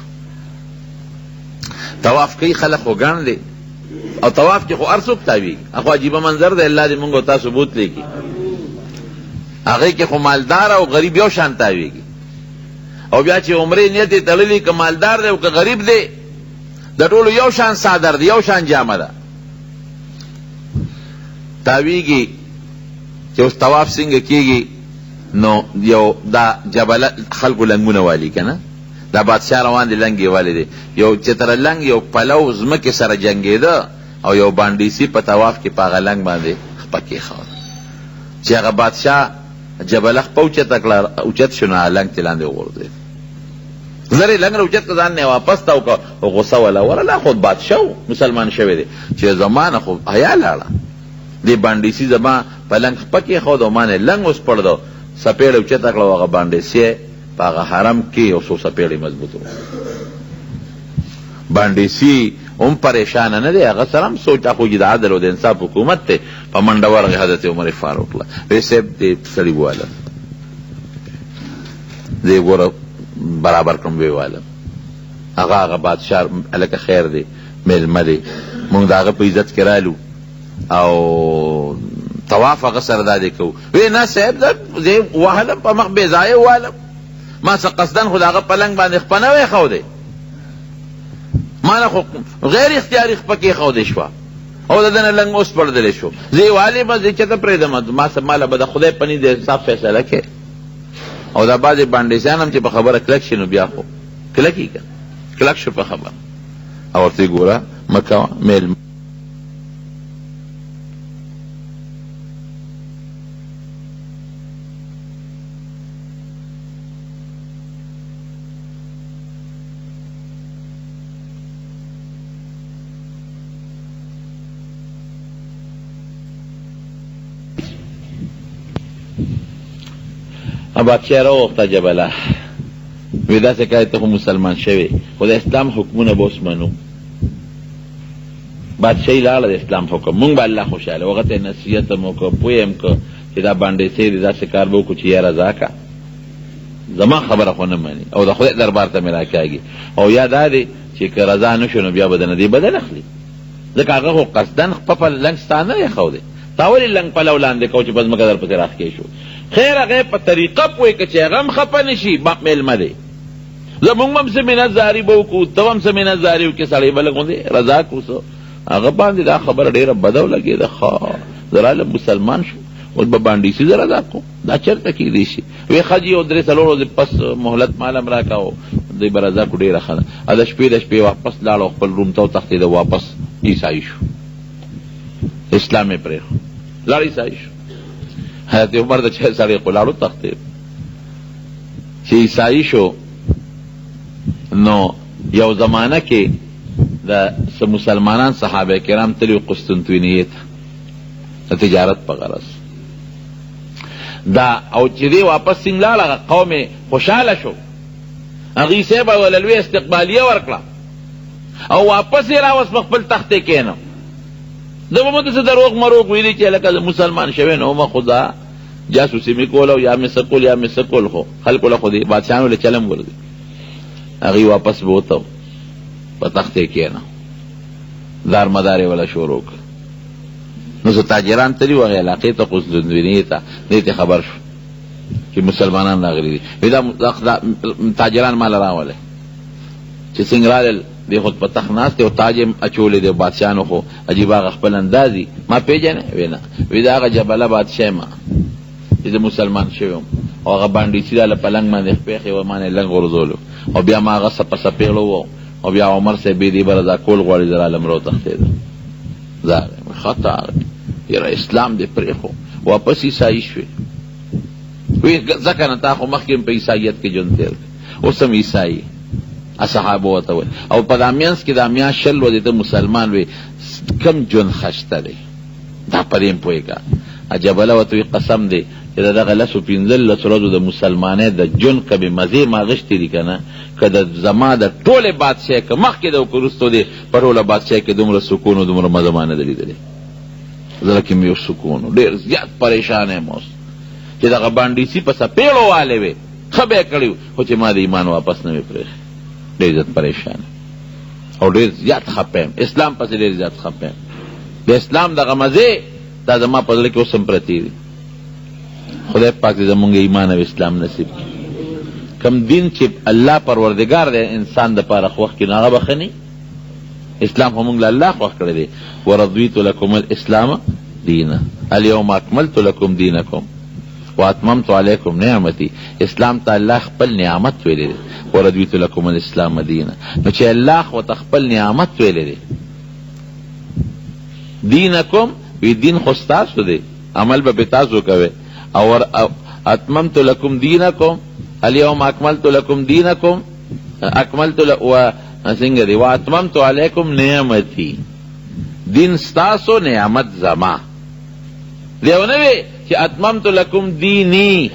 طواف کوي، خلک خو ګڼ دی او طواف کې خو هر څوک تاویږي. هغه عجیبه منظر دی، الله دې مونږ او تاسو بوتلی کړي. هغې کې خو مالدار او غریب یو شان تاویږي، او بیا چې عمرې نیت یې تړلی، که مالدار دی او که غریب دی، د ټولو یو شان څادر دی، یو شان جامه ده، تاویږي. چې اوس طواف څنګه کیږي نو یو دا جبله خلکو لنګونه والي که نه، دا بادشاه روان دی، لنګ یې والي دی. یو چې تر لنګ یو پلو ځمکې سره جنګېده او یو بانډیسي په طواف کې په هغه لنګ باندې خپه کېښوده. چې هغه بادشاه جبله خپه اوچته کړه، اوچت شو نو هغه لنګ ترې لاندې وغورځېد. زر یې لنګ راوچت کړ، ځان نه یې واپس تاو کړ، خو غوسه وله ورله، خو بادشاه و، مسلمان شوی دی، چې زما نه خو حیا لاړه، دې بانډیسي زما په لنګ خپه کېښود او ما نه یې لنګ وسپړدو. څپېړه اوچته کړه او هغه بانډېسې په هغه حرم کې یو څو څپېړې مضبوط وو. بانډېسي هم پریشانه نه دی، هغه سره هم سوچ اخو چې د عدل او د انصاف حکومت دی. په منډه ورغی حضرت عمر فاروق له، وی صاحب دې سړي وواله، زه یې ګوره برابر کړم، ویې والم. هغه هغه بادشاه هلکه خیر دی، مېلمه دی، موږ د هغه په عزت کې رالو او طواف هغه سره دا دی کوو. وی نه صاحب، زه یې وهلم په مخ، بې ځایه ووهلم، ما څه قصداً خو د هغه پلنګ باندې خپه نه وه ایښودې، ما نه خو غیر اختیاري خپه کېښودې شوه او د ده نه لنګ وسپړدلی شو. زه یې والیم، زه یې چېرته پرېږدم، ما څه ما له به د خدای په نیز د انصاف فیصله کوې. او دا بعضې بانډېسیان هم چې په خبره کلک شي نو بیا خو کلک یي که کلک شو په خبره او ورته یې ګوره مه کوه مېلمه. بادشاه راوغوښته جبله، وی داسې کوې ته خو مسلمان شوې، خو د اسلام حکمونه به اوس منو. بادشاهي لاړه د اسلام حکم، مونږ به الله خوشحاله. هغه ته یې نصیحت هم وکړ، پوه یې هم کړ چې دا بانډېسې دې داسې کار به وکړو چې یا رضا کا، زما خبره خو نه مني او د خدای دربار ته مې راکاږي، او یا دا دی چې که رضا نه شو نو بیا به د نه دې بدل اخلي، ځکه هغه خو قصداً خپه په لنګ ستا نه ایښودی، تا ولې لنګ پلو لاندې کو چې په ځمکه درپسې راښکې شو؟ خیر هغه یې په طریقه پوه کړه چې هغه هم خفه نه شي، مېلمه دی، زمونږ به هم څه منت زاري به وکړو، ته به هم څه منت زاري وکړې، سړی به لږ غوندې رضا کړو. څه هغه باندې دا خبره ډېره بده ولګېده، ښه زه رالم مسلمان شو، اوس به بانډېسي زه رضا کوم، دا چېرته کېدی شي؟ وی ښه جي یو درې څلور ورځې پس مهلت مال هم راکړه او دوی به رضا کړو، ډېره ښه ده. د شپې د شپې واپس لاړ او خپل روم ته وتښتېده، واپس عیسایي شو، اسلام یې پرېښود، لاړ عیسایي شو. حضرت عمر د چا سړی خو لاړ وتښتېد. چې عیسایي شو نو یو زمانه کې د څه مسلمانان صحابه کرام تللي وو قسطنطینیې ته د تجارت په غرض دا، او چې دی واپس څنګه لاړ هغه قوم یې خوشحاله شو، هغوی صاحب ورله لویه استقبالیه ورکړه او واپس یې راوست، په خپل تخت یې کښېنو. ده به مو څه دروغ مروغ ویلي چې لکه زه مسلمان شوی نه وم، خو دا جاسوسي مې کوله او یا مې څه کول یا مې څه کول، خو خلکو له خو دې بادشاهانو له چلم ورځي. هغوی واپس بوته په تخت یې کښېنه، دار مدار یې وله شروع کړ. نو څه تاجران تللي وو هغې علاقې ته، قسطنطینیې ته، دې ته خبر شو چې مسلمانان راغلي دي. وایي دا تاجران ماله راولئ. چې څنګه رالل، دی خو په تخت ناست دی او تاج یې اچولی دی، بادشاهانو خو عجیبه هغه خپل انداز وي. ما پېژنې؟ وی نه. وی دا هغه جبله بادشاه یم چې زه مسلمان شوی وم او هغه بانډیسي راله په لنګ باندې خپې ایښې وه، ما نه یې لنګ غورځولو او بیا ما هغه په څپېړو وو او بیا عمر صاحب یې دی به رضا کول غواړي، زه رالم راوتښتېدم. زه خطا یاره اسلام دې پرېښو، واپس عیسایي شوې. وی ځکه نه تا خو مخکې هم په عیسایت کې ژوند تېر کړ، اوس هم عیسایي. اصحابو ورته ویل او په دا منځ کې دا میاشت 20 ورځې ته مسلمان وې، کوم ژوند ښه شته دی؟ دا په دې هم پوهېږه. جبله ورته وایي قسم دی چې د دغه لسو 15 ورځو د مسلمانۍ د ژوند کومې مزې ما غشتې دي که نه، که د زما د ټولې بادشاهۍ که مخکې ده او که وروسته دی، په ټوله بادشاهۍ کې دومره سکون او دومره مزه ما نه ده لیدلې. زړه کې مې یو سکون و، ډېر زیات پریشان یم اوس چې دغه بانډیسي په څپېړو والې وې، ښه به یې کړي وو، خو چې ما د ایمان واپس نه وي پرېښی، ډېر زیات پریشان یم او ډېر زیات خپه یم، اسلام پسې ډېر زیات خپه یم. د اسلام دغه مزې دا زما په زړه کې اوس هم پرتې دي. خدای پاک دې زمونږ ایمان او اسلام نصیب کړي. کوم دین چې الله پروردګار د انسان دپاره خوښ کړي نو هغه به ښه نه وي. اسلام خو مونږ له الله خوښ کړی دی. ورضیت لکم الاسلام دینا الیوم اکملت لکم دینکم واتممت علیکم نعمتي. اسلام ته الله خپل نعمت ویلی دی. ورضیت لکم الاسلام دینا، نو چې الله خو ته خپل نعمت ویلی دی، دینکم وی دین خو ستاسو دی، عمل به پې تاسو کوئ. او اتممت لکم دینکم الیوم اکملت لکم دینکم اکملت و څنګه دی واتممت علیکم نعمتي، دین ستاسو نعمت زما دی. او نه وی چې اتممت لکم دیني،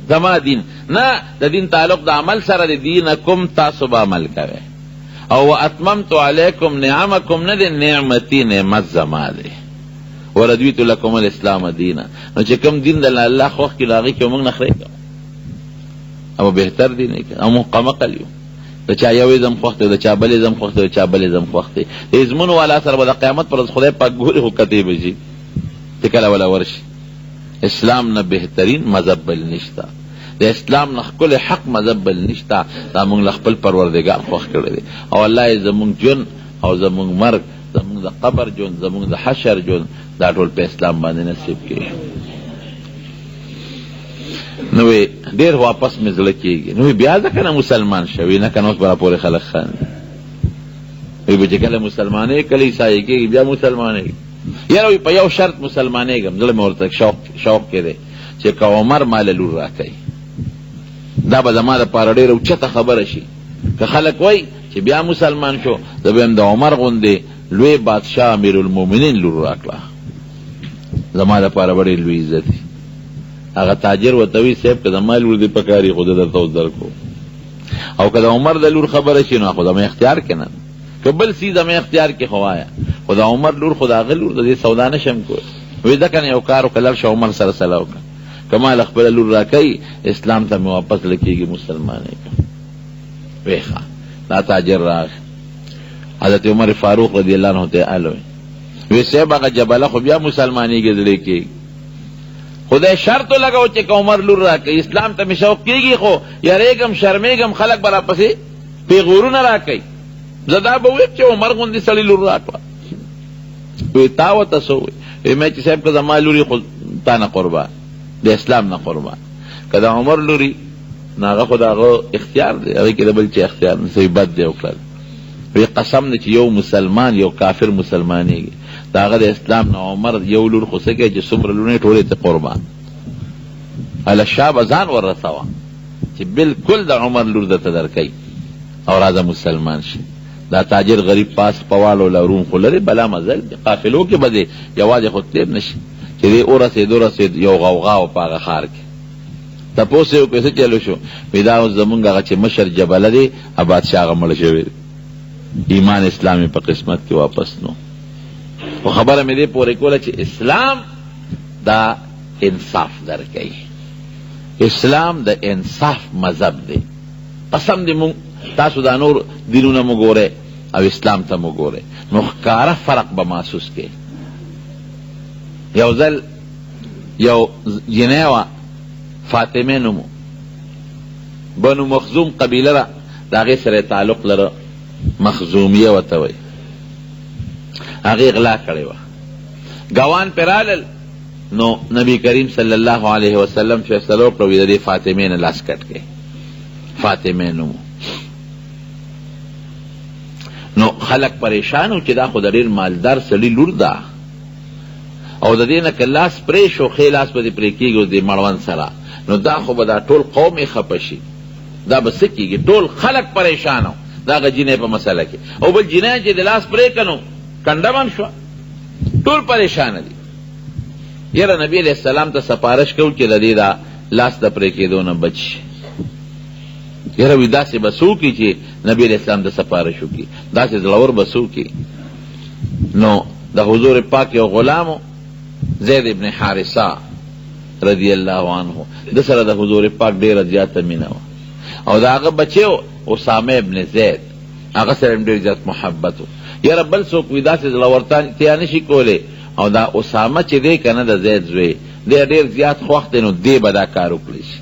زما دین نه، د دین تعلق د عمل سره دی. دینکم تاسو به عمل کوئ. او واتممت علیکم نعمکم نه دی، نعمتي نعمت زما دی. وردویت لکم الاسلام دینا. نو چې کوم دین د الله خوښ کړي نو هغې کې موږ نخرې کوو او بهتر دین یې او موږ قمقل یو. د چا یو ازم خوښ دی، د چا بل ازم خوښ دی، د چا بل ازم خوښ دی. د ازمونو والا سره به د قیامت پر ورځ خدای پاک ګوري، خو کتې به شي چې کله وله ورشي. اسلام نه بهترین مذهب بل نشته، د اسلام نه ښکلی حق مذهب بل نشته. دا موږ له خپل پروردګار خوښ کړی دی او الله یې زموږ ژوند او زموږ مرګ، زموږ د قبر ژوند، زموږ د حشر ژوند، دا ټول په اسلام باندې نصیب کړي. نو ډېر واپس مې زړه کېږي. نو بیا ځکه نه مسلمان شوي نه که نه اوس به راپورې خلک خاندي. وایي به چې کله مسلمانې کله عیسایي کېږي بیا مسلمانېږي. یاره وایي په یو شرط مسلمانېږم، زړه مې ورته شوق کې دی چې که عمر ماله لور راکوي، دا به زما دپاره ډېره اوچته خبره شي. که خلک وایي چې بیا مسلمان شو، زه به هم د عمر غوندې لوی بادشاه امیرالمؤمنین لور راکړه، زما دپاره به ډېر لوی عزت وي. هغه تاجر ورته وایي صاحب که زما لور دې پکار وي خو زه درته اوس درکوم، او که د عمر د لور خبره شي نو خو زما اختیار کې نه، که بل څیز زما اختیار کې خو وایه، خو د عمر لور خو د هغه لور د دې سودا نه شم کولی. وایي ځکه نه یو کار وکړه، لاړ شه عمر سره سلا وکړه، که ما له خپله لور راکوي اسلام ته مې واپس لکېږي مسلمان یې کړم. وایي ښه. دا تاجر راغی حضرت عمر فاروق رضی الله عنه ته الوی، وی صاحب هغه جبله خو بیا مسلمانېږي زړې کېږي، خدای شرط ولګاوه چې که عمر لور راکوي اسلام ته مې شوق کېږي، خو یارېږم شرمېږم خلک به راپسې پیغورونه راکوي، زه دا به ووایم چې عمر غوندې سړي لور راکړه. وی تا ورته څه وویل؟ وی مې چې صاحب که زما لور یې خو تا نه قربان، د اسلام نه قربان، که د عمر لور یې نو هغه خو د هغه اختیار دی، هغې کې د بل چا اختیار نه، څه بد دی وکړل. وی قسم دی چې یو مسلمان یو کافر مسلمانېږي د هغه د اسلام نه عمر یو لور خو څه کوي چې څومره لوڼې ټولې ته قربان. هله شا به ځان ورسوه چې بالکل د عمر لور درته درکوي او راځه مسلمان شي. دا تاجر غریب پاس په واړو لروم خو لرې بلا مزل دی، قافلو کې به دی یوازې خو تللی نه شي. چې دی ورسېد ورسېد یو غوغا وه په هغه ښار کې، تپوس یې وکړ څه چل وشو؟ وایي دا اوس زمونږ هغه چې مشر جبله دی بادشاه هغه مړ شوی دی، ایمان اسلام یې په قسمت کې واپس نو. خو خبره مې دې پورې کوله چې اسلام دا انصاف درکوي، اسلام د انصاف مذهب دی. قسم دی مونږ تاسو دا نور دینونه مو ګورئ او اسلام ته مو ګورئ نو ښکاره فرق به محسوس کړئ. یو ځل یو جینۍ وه فاطمه نوم، بنو مخزوم قبیله ده، د هغې سره یې تعلق لره، مخزومیه ورته وایي. هغې غلا کړې وه، ګوان پرې رالل، نو نبی کریم صلی الله علیه وسلم فیصله وکړه وایي د دې فاطمې نه لاس کټ کړئ. فاطمه نوم. نو خلک پریشان وو چې دا خو د ډېر مالدار سړي لور ده او د دې نه که لاس پرې شو ښی لاس به دې پرې کېږي اوس دې مړوند سره، نو دا خو به دا ټول قوم یې خپه شي، دا به څه کېږي؟ ټول خلک پریشان وو د هغه جینۍ په مسله کې، او بل جینۍ چې د لاس پرې کړه نو کنډه بند شوه، ټول پریشانه دي. یاره نبی علیه السلام ته سفارش کوو چې د دې دا لاس د پرې کېدو نه بچ شي. یاره وي داسې به څه وکړي چې نبی علیه السلام ته سفارش وکړي، داسې زړور به څه وکړي؟ نو د حضور پاک یو غلام زید ابن حارثه رضی الله عنه، د سره د حضور پاک ډېره زیاته مینه وه، او د هغه بچی اسامه ابن زید، هغه سره هم ډېر زیات محبت و. یاره بل څوک وي داسې زړورتیا نه شي کولی، او دا اسامه چې دی که نه د زید زوی دی ډېر زیات خوښ دی، نو دی به دا کار وکړی شي.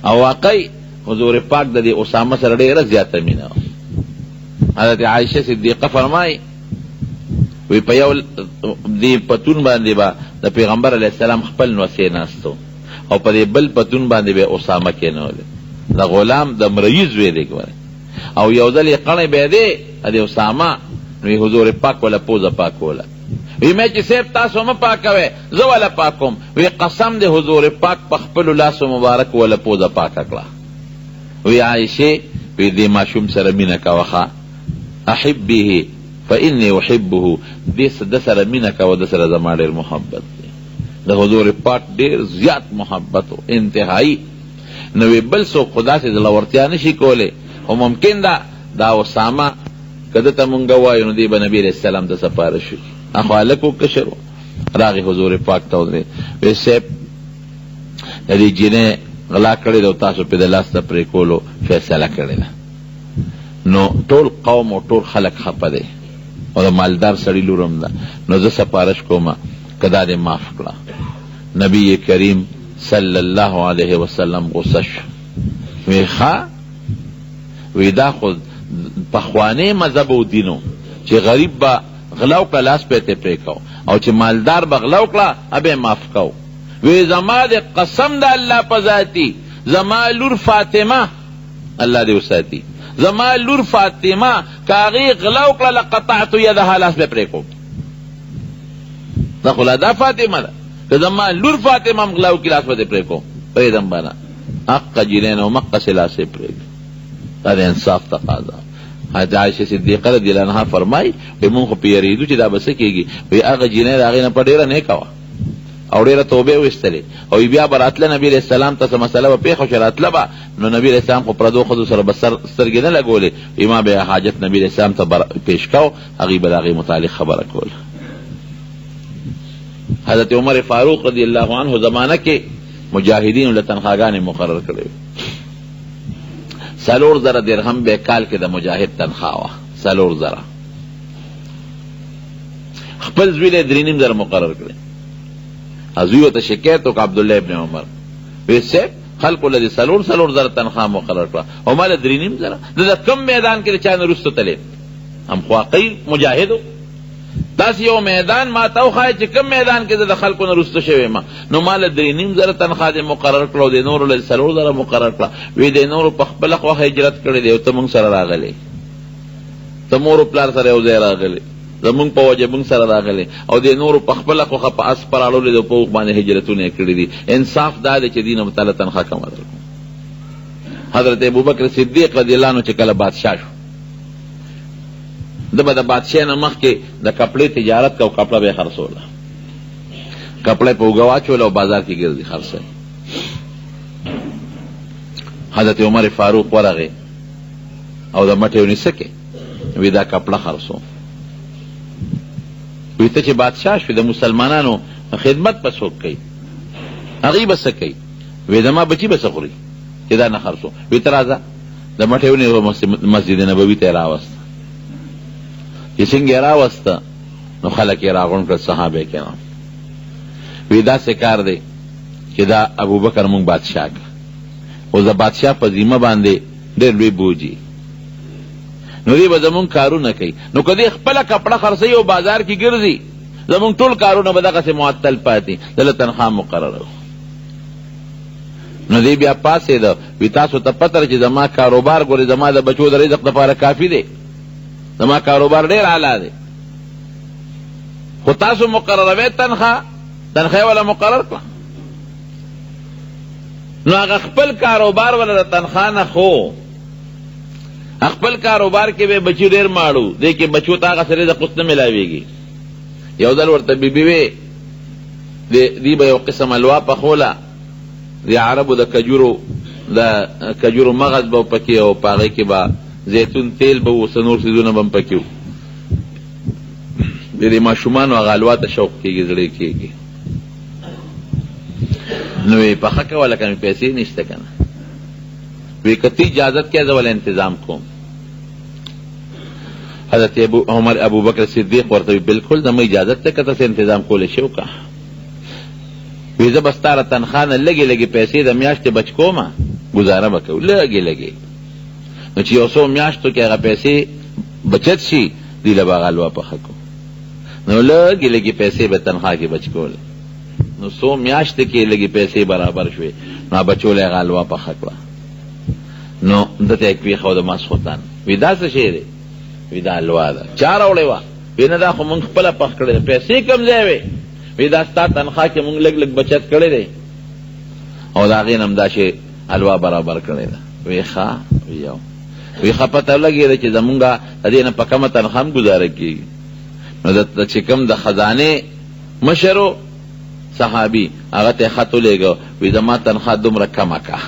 او واقعي حضور پاک د دې اسامه سره ډېره زیاته مینه وه. حضرت عایشه صدیقه فرمایي وی په یو دې پتون باندې به د پیغمبر علیه السلام خپل نوسې ناست و او په دې بل پتون باندې به اسامه کېنولی، د غلام د مريي زوی دی ګوره. او یو ځل یې قڼې بېدې د دې اسامه، نو یې حضور پاک وله پوزه پاکوله. وی مې چې صاحب تاسو مه پاکوئ زه وله پاکوم. وی قسم دی حضور پاک په خپلو لاسو مبارک وله پوزه پاکه کړه. وی عایشې وی دې ماشوم سره مینه کوه ښه، احبیه فانی احبه، دې ده سره مینه کوه، ده سره زما ډېر محبت دی. د حضور پاک ډېر زیات محبت و، انتهایی. نو وی بل څوک خو داسې زړورتیا نه شي کولی، خو ممکن ده دا اسامه که ده ته مونږ ووایو نو دی به نبي علیه السلام ته سفارش وکړي. اخو هلک و کشر و، راغی حضور پاک ته ودرېد، وی صاحب د دې جینۍ غلا کړې ده او تاسو پرې د لاس د پرې کولو فیصله کړې ده، نو ټول قوم او ټول خلک خپه دی او د مالدار سړي لور هم ده، نو زه سفارش کوم که دا دې معاف کړه. نبی کریم صلی الله علیه وسلم غوسه شو، وی ښه، وی دا خو پخوانی مذهب او دین و چې غریب به غلا وکړه لاس به یې ترې پرې کاوه او چې مالدار به غلا وکړه هغه به یې معاف کاوه. وی زما د قسم د الله په ذاتي زما لور فاطمه الله دې وساتي زما لور فاطمه که هغې غلا وکړه لقطعت یدها لاس به پرې کوم. دا خو لا دا فاطمه ده، که زما لور فاطمه هم غلا وکړي لاس به ترې پرې کوم، پرېږدم به نه. حق جینۍ نه همقسې لاس یې پرې کړ. دا د انصاف تقاضا. حضرت عایشه صدیقه رضی الله عنها فرمایي وایي مونږ خو پرې یرېدو چې دا به څه کېږي، وایي هغه جینۍ د هغې نه په ډېره نېکه وه او ډېره توبه یې وایستلې او بیا به راتله نبي علیه السلام ته څه مسله به پېښه شوه راتله به، نو نبي علیه السلام خو پردو ښځو سره به سر سترګې نه لګولې، وایي ما به یې حاجت نبي علیه السلام ته پېش کاوه، هغوی به د هغې متعلق خبره کوله. حضرت عمر فاروق رضی الله عنه زمانه کې مجاهدینو له تنخواګانې مقرر کړې وې، 4000 درهم به کال کې د مجاهد تنخوا وه، 4000. خپل زوی له 3,500 مقرر کړې. زوی ورته شکایت وکړ عبدالله ابن عمر، وی صاحب خلکو له دې 4,000 تنخوا مقرر کړه او ما له 3,500، زه د کوم میدان کې د چا نه وروسته تللی هم خو واقعي مجاهد و، داسې یو میدان ما ته وښایه چې کوم میدان کې زه د خلکو نه وروسته شوی یم، نو ما له 3,500 تنخوا دې مقرر کړه او د نورو له 4000 مقرر کړه. وی د نورو په خپله خوښه هجرت کړی دی او ته مونږ سره راغلی، ته مور و پلار سره یو ځای راغلی، زمونږ په وجه مونږ سره راغلی او د نورو په خپله خوښه په اس پراړولی دی او په اوښ باندې هجرتونه یې کړي دي. انصاف دا دی چې دین هم تاله تنخوا کمه درکړو. حضرت ابوبکر صدیق رضی الله عنه چې کله بادشاه شو، ده به د بادشاه نه مخکې د کپړې تجارت کو، کپړه به یې خرڅوله، کپړه یې په اوږه واچوله او بازار کې ګرځي خرڅوي. حضرت عمر فاروق ورغی او د مټې ونیسه کې وی دا کپړه خرڅوم. وی ته چې بادشاه شوې د مسلمانانو خدمت به څوک کوي، هغوی به څه کوي؟ وی زما بچي به څه خوري چې دا نه خرڅوم. وی ته راځه، د مټې ونیوه مسجد نبوي ته یې راوسته. چې څنګه یې راوسته نو خلک یې راغونډ کړل، صحابه کرام. وی داسې کار دی چې دا ابوبکر مونږ بادشاه کړه، اوس د بادشاه په ذمه باندې ډېر لوی بوج وي، نو دی به زمونږ کارونه کوي، نو که دی خپله کپړه خرڅوي او بازار کې ګرځي زمونږ ټول کارونه به دغسې معطل پاتې، ده له تنخوا مقرره. نو دی بیا پاڅېده، وی تاسو ته پته ده چې زما کاروبار ګورې زما د بچو د رزق دپاره کافي دی، زما کاروبار ډېر اعلی دی، خو تاسو مقرروئ تنخوا، تنخوا یې وله مقرر کړه. نو هغه خپل کاروبار وله د تنخوا نه خو خپل کاروبار کې به بچي ډېر ماړو، دې کې بچو ته هغسې رزق اوس نه میلاویږي. یو ځل ورته بیبي وې دی به یو قسم حلوا پخوله، د عربو د کجورو د کجورو مغز به پکې او په هغې کې به زیتون تیل به و، څه نور څیزونه به هم پکې وو. د دې ماشومانو هغه حلوا ته شوق کېږي، زړه یې کېږي. نو یې پخه کوله که مې پیسې نشته که نه، وی که ته اجازت کوې زه وله انتظام کوم. حضرت ابو عمر ابوبکر صدیق ورته وی بالکل زما اجازت ته که تاسې انتظام کولی شئ وکړه. وی زه به ستا له تنخوا نه لږې لږې پیسې د میاشتې بچ کوم، ګزاره به کوو لږې لږې. نو چې یو څو میاشتو کې هغه پیسې بچت شي، دوی له به هغه حلوا پخه کوو. نو لږې لږې پیسې به تنخوا کې بچ کولې، نو څو میاشتې کې لږې پیسې برابر شوې، نو بچو له هغه حلوا پخه کړه. نو ده ته یې کېښوده ماسخوتن، وی دا څه شی دی؟ وی دا حلوا ده. چا راوړې وه؟ وی نه دا خو مونږ خپله پخ کړې ده. پیسې کوم ځای وې؟ وی دا ستا تنخوا کې مونږ لږ لږ بچت کړی دی او د هغې نه هم دا شی حلوا برابر کړې ده. وی ښه، وی یو، وی ښه پته ولګېده چې زمونږ د دې نه په کمه تنخوا هم ګزاره کېږي. نو د چې کوم د خزانې مشر و صحابي، هغه ته یې خط ولېږه، وی زما تنخوا دومره کمه کړه.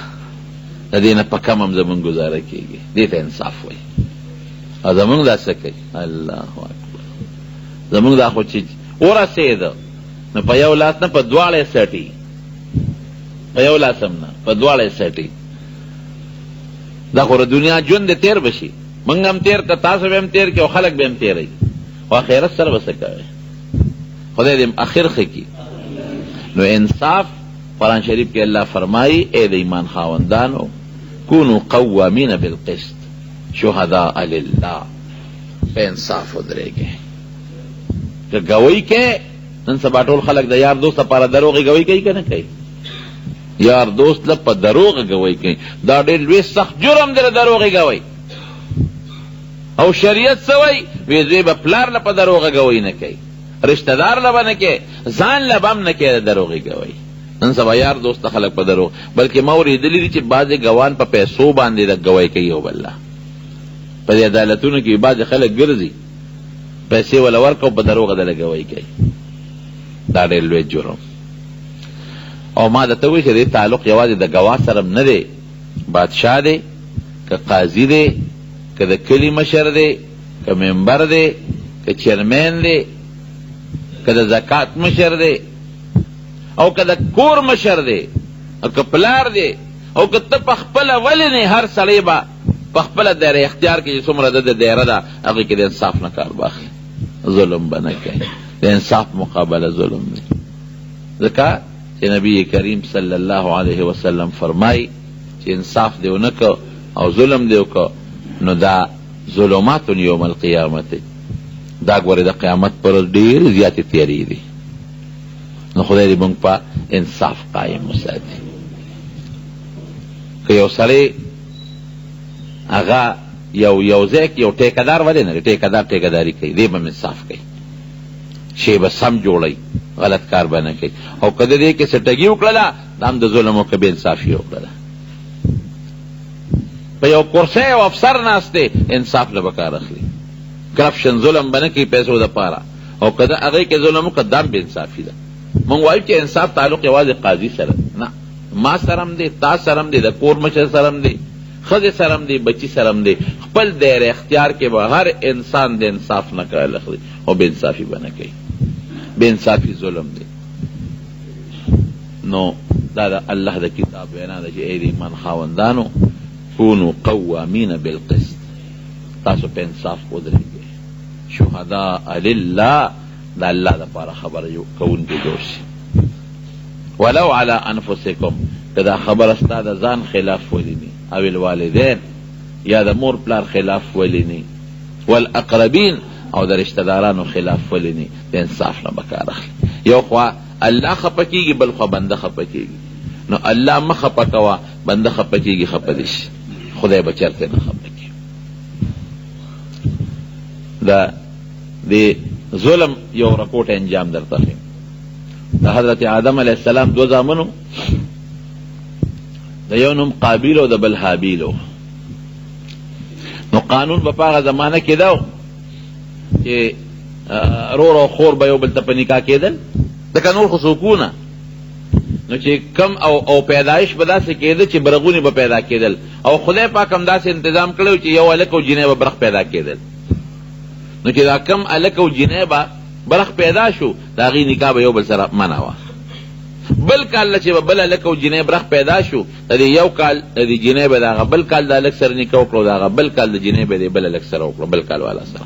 د دې نه په کم هم زمونږ ګزاره کېږي. دې ته انصاف وایي. او زمونږ دا څه کوي؟ الله اکبر. زمونږ دا خو چې ورسېده نو په یو لاس نه، په دواړه یې څټي، په یو لاس هم نه، په دواړه یې څټي. دا خو د دنیا ژوند دی، تېر به شي. مونږ هم تېر که تاسو به هم تېر کړي او خلک به هم تېروي، خو اخرت سره به څه کوې؟ خدای دې اخر ښه کړي. نو انصاف قرآن شریف کې الله فرمایي، ای د ایمان خاوندانو، کونو قوامین بالقسط شهداء لله، په انصاف ودرېږئ. که ګوۍ کې نن سبا ټول خلک د یار دوست لپاره دروغې ګوۍ کوي که نه کوي؟ یار دوست له په دروغ ګوۍ کوي، دا ډېر لوی سخت جرم دی د دروغې ګوۍ. او شریعت څه وایي؟ وی زوی به پلار له په دروغه ګوۍ نه کوي، رشته دار له به نه کوي، ځان له به هم نه کوي د دروغې ګوۍ. نن سبا یار دوست ته خلک په دروغ، بلکې ما اورېدلي دي چې بعضې ګوان په پیسو باندې د ګوۍ کوي یو بل له. په دې عدالتونو کې بعضې خلک ګرځي، پیسې وله ورکړه او په دروغه دله ګوۍ کوي. دا ډېر لوی جرم. او ما درته وویل چې د دې تعلق یوازې د ګواه سره هم نه دی، بادشاه دی که قاضي دی که د کلي مشر دی که ممبر دی که چیرمین دی که د زکات مشر دی او که د کور مشر دی او که پلار دی او که ته په خپله ولې نه، هر سړی به په خپله دایره اختیار کې چې څومره د ده دایره ده هغې کې د انصاف نه کار واخلي، ظلم به نه کوي. د انصاف مقابله ظلم دی، ځکه چې نبی کریم صلی الله علیه وسلم فرمایي چې انصاف دې ونه کړ او ظلم دې وکړ نو دا ظلمات یوم القیامت، دا ګورې د قیامت پر ورځ ډېرې زیاتې تیارې دي. نو خدای دې موږ په انصاف قایم وساتي. که یو سړی هغه یو ځای کې یو ټیکهدار ولې نه دی، ټیکهدار ټیکهداري کوي، دی به هم انصاف کوي، شی به سم جوړوي، غلط کار به نه کوي. او که د دې کې څه ټګي وکړله دا هم د ظلم او که بې انصافي وکړله. په یو کرسۍ یو افسر ناست دی، انصاف له به کار اخلي، کرپشن ظلم به نه کوي پیسو دپاره. او که د هغې کې ظلم وکړه دا هم بې انصافي ده. موږ وایو چې انصاف تعلق یوازې قاضي سره دی، نه، ما سره هم دی، تا سره هم دی، د کور مشر سره هم دی، ښځې سره هم دی، بچي سره هم دی. خپل دایره اختیار کې به هر انسان د انصاف نه کار اخلي او بې انصافي به نه کوي. بې انصافي ظلم دی. نو دا د الله د کتاب وینا ده چې ای د ایمان خاوندانو، کونو قوامین بالقسط، تاسو په انصاف ودرېږئ، شهداء لله، د الله دپاره خبره کوونکي جوړ شي. ولو علی انفسکم، که دا خبره ستا د ځان خلاف ولیني، او الوالدین، یا د مور پلار خلاف ولیني، والاقربین، او د رشته دارانو خلاف ولیني، د انصاف نه به کار اخلي. یو خوا الله خپه کېږي، بل خوا بنده خپه کېږي. نو الله مه خپه کوه، بنده خپه کېږي، خپه دې شي، خدای به چېرته نه خپه کېږي. د دې ظلم یو رپورټ انجام درته ښیم. د حضرت آدم علیه السلام دوه زامنو، د یو نوم قابیل او د بل هابیل و. نو قانون به په هغه زمانه کې دا و چې رور او خور به یو بل ته په نکاح کېدل، ځکه نور خو څوک وو نه. نو چې کم او پیدایش به داسې کېده چې برغوني به پیدا کېدل، او خدای پاک هم داسې انتظام کړی و چې یو هلک او جینۍ به برخ پیدا کېدل. نو چې دا کم هلک او جینۍ به برخ پیدا شو، د هغې نکاح به یو بل سره منع وه. بل کال له چې به بل هلک او جینۍ برخ پیدا شو، د دې یو کال د دې جینۍ به د هغه بل کال د هلک سره نکاح وکړه، او د هغه بل کال د جینۍ به د بل هلک سره وکړه، بل کال والا سره.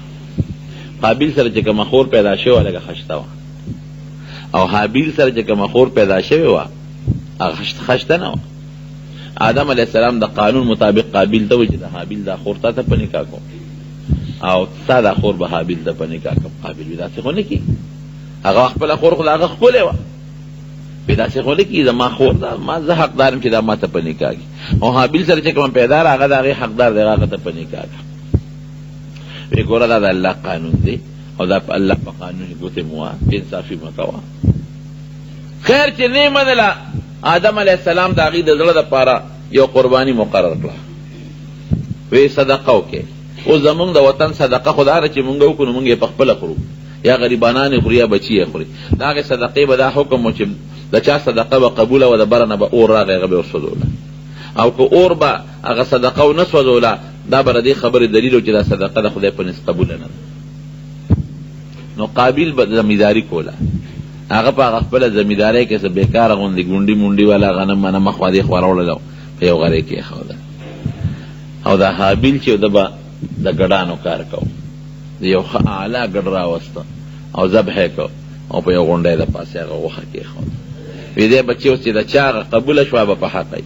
قابیل سره چې کومه خور پیدا شوې وه لږه خشته وه، او هابیل سره چې کومه خور پیدا شوې وه هغه خشته نه وه. آدم علیه السلام د قانون مطابق قابیل ته وویل چې د هابیل دا خور تا ته په نکاح کوم، او ستا دا خور به هابیل ته په نکاح کوم. قابیل وی داسې خو نه کېږي، هغه خپله خور خو د هغه ښکلې وه، وی داسې خو نه کېږي، زما خور ده، ما زه حقدار یم چې دا ما ته په نکاح کړي. او هابیل سره چې کومه پیدا ده هغه د هغې حقدار دی، هغه ته په نکاح کړه. وی ګوره دا د الله قانون دی، او دا په الله په قانون کې ګوتې مه وهه، بې انصافي مه کوه. خیر چې نه یې منله، آدم علیه السلام د هغوی د زړه دپاره یو قرباني مقرر کړه، وی صدقه وکړئ. اوس زمونږ د وطن صدقه خو دا ده چې مونږ وکړو نو مونږ یې په خپله خورو، یا غریبانان یې خوري یا بچي یې خوري. د هغې صدقې به دا حکم و چې د چا صدقه به قبوله وه، د بره نه به اور راغی، هغه به یې وسوځوله. او که اور به هغه صدقه ونه سوځوله، دا به د دې خبرې دلیل و چې دا صدقه د خدای په نزد قبوله نه ده. نو قابیل به زمینداري کوله، هغه په هغه خپله زمیندارۍ کې څه بېکاره غوندې ګونډي مونډي والا غنم منم اخوا دې خوا راوړل او په یو غرې کېښوده. او دا هابیل چې ده به د ګډانو کار کوو، د یو ښه اعلی ګډ راوسته او ذبح یې کړ او په یو غونډۍ د پاسه هغه غوښه کېښوده. وی دی بچی اوس چې د چا هغه قبوله شوه به په حقه وي.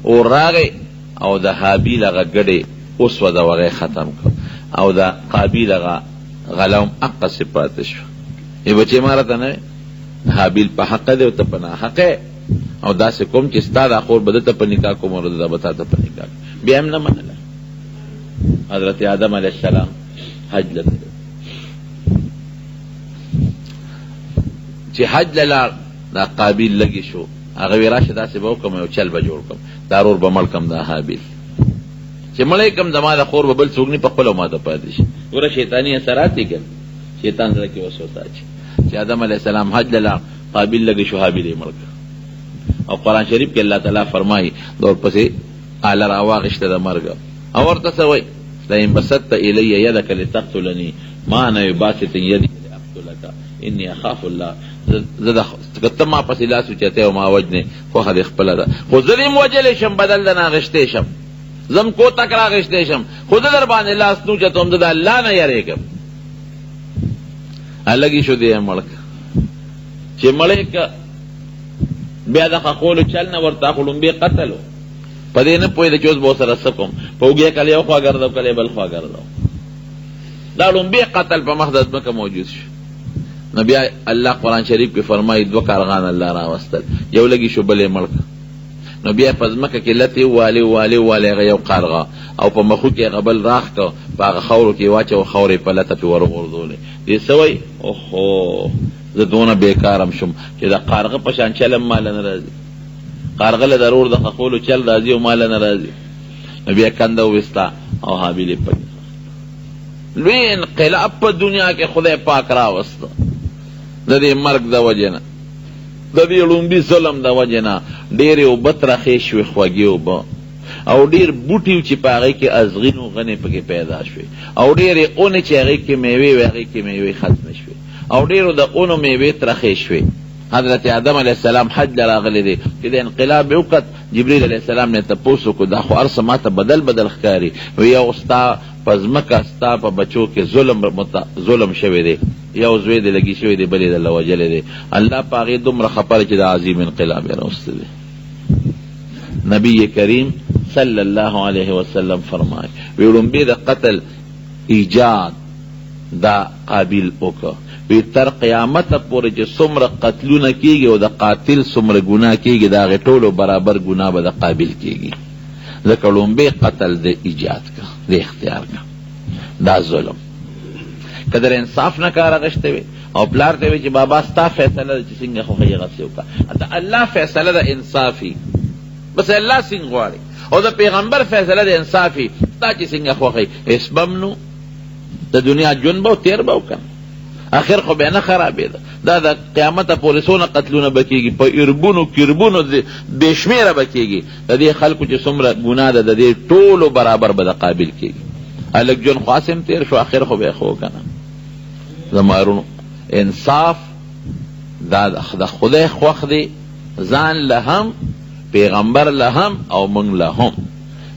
اور راغی او د هابیل هغه ګډې وسوځوه، هغه یې ختم کړ او د قابیل هغه غله هم هقسې پاتې شوه. وی بچی ما راته نه وې، هابیل په حقه دی او ته په ناحقه یې، او داسې کوم چې ستا دا خور به ده ته په نکاح کوم او ده به تا ته په نکاح کوم. بیا هم نه منله. حضرت آدم علیه السلام حج له تللی، چې حج له لاړ، دا قابیل لږې شو، هغه وی راشه داسې به وکړم، یو چل به جوړ کړم، دا ورور به مړ کړم، دا هابیل چې مړ یې کړم، زما د خور به بل څوک نه په خپله ماته پاتې شي. ګوره شیطاني اثرات یې کړل، شیطان زړه کې وسوسه اچوي. چې آدم علیه السلام حج له لاړ، قابیل لږې شو، هابیل یې مړ کړ. او قرآن شریف کې الله تعالی فرمایي، د ورپسې آله راواخیسته د مرګ او ورته څه وایي؟ لئن بسطت الی یدک لتقتلنی ما انا بباسط یدی لاقتلک انی اخاف الله. زه د که ته ما پسې لاس اوچتې او ما وژنې، خوښه دې خپله ده، خو زه دې هم وژلی شم، بدل د نه اخیستی شم، زه هم کوتک راخیستی شم، خو زه در باندې لاس نه اوچتوم، زه د الله نه یریږم. لږې شو دی یې مړ کړ. چې مړ یې کړ، بیا د ښخولو چل نه ورته، خو ړومبی قتل و، په دې نه پوهېده چې اوس به ورسره څه کوم، په اوږې کله یو خوا ګرځو کله یې بل خوا ګرځو. دا ړومبی قتل په مخ د ځمکه موجود شو. نو بیا الله قرآن شریف کې فرمایي، دوه کارغان الله راوستل، یو لږې شو بل یې مړ کړ. نو بیا په ځمکه کې لتې ووالې ووالې ووالې هغه یو قارغه او په مخو کې هغه بل راخ کړ، په هغه خاورو کې یې واچوه، خاورې یې په لته پرې وروغورځولې. دې څه وایي؟ اوهو، زه دونه بېکارم شوم چې د قارغه په شان چل هم ماله نه راځي. قارغه له د رور د ښخولو چل راځي او ماله نه راځي. نو بیا کنده وویسته او هابیل یې پکې ښخ کړ. لوی انقلاب په دنیا کې خدای پاک راوسته د دې مرګ د وجې نه، د دې ړومبي ظلم د وجې نه ډېرې اوبه ترخې شوې، خوږې اوبه، او ډېر بوټي وو چې په هغې کې ازغین و غنې پکې پیدا شوې، او ډېرې اونې چې هغې کې مېوې وې هغې کې مېوې ختمې شوې، او ډېرو د اونو مېوې ترخې شوې. حضرت آدم علیه السلام حج له راغلی دی، چې د انقلاب یې وکت، جبریل علیه السلام نه تپوس وکړو، دا خو هر څه ماته بدل بدل ښکاري. وی یو ستا په ځمکه ستا په بچو کې ظلم ظلم شوی دی، یو زوی دې لګي شوی دی، بل یې درله وژلی دی، الله په هغې دومره خپه دی چې دا عظیم انقلاب یې راوستی دی. نبی کریم صلی الله علیه وسلم فرمایي، وی ړومبی د قتل ایجاد دا قابیل وکړ، وی تر قیامته پورې چې څومره قتلونه کیږي او د قاتل څومره ګناه کیږي، د هغې ټولو برابر ګناه به د قابیل کیږي، ځکه ړومبی قتل ده ایجاد کړ، ده اختیار کړ. دا ظلم که در انصاف نه کار اخیستی وي او پلار ته وي چې بابا ستا فیصله ده چې څنګه خوښه یې هغسې وکړه، د الله فیصله ده انصافي، بس الله څنګه غواړي، او د پیغمبر فیصله ده انصافي، ستا چې څنګه خوښه یې، هېڅ به هم نو د دنیا ژوند به تېر به وکړه، اخر خو به نه خرابېده. دا د قیامته پورې څونه قتلونه به کېږي، په اربونو کربونو بې شمېره به کېږي. د دې خلکو چې څومره ګناه ده د دې ټولو برابر به د قابل کېږي. هلک ژوند خو هسې هم تېر شو، اخر خو به یې ښه که نه. زما وروڼو، انصاف دا د خدای خوښ دی، ځان له هم، پیغمبر له هم او موږ له هم.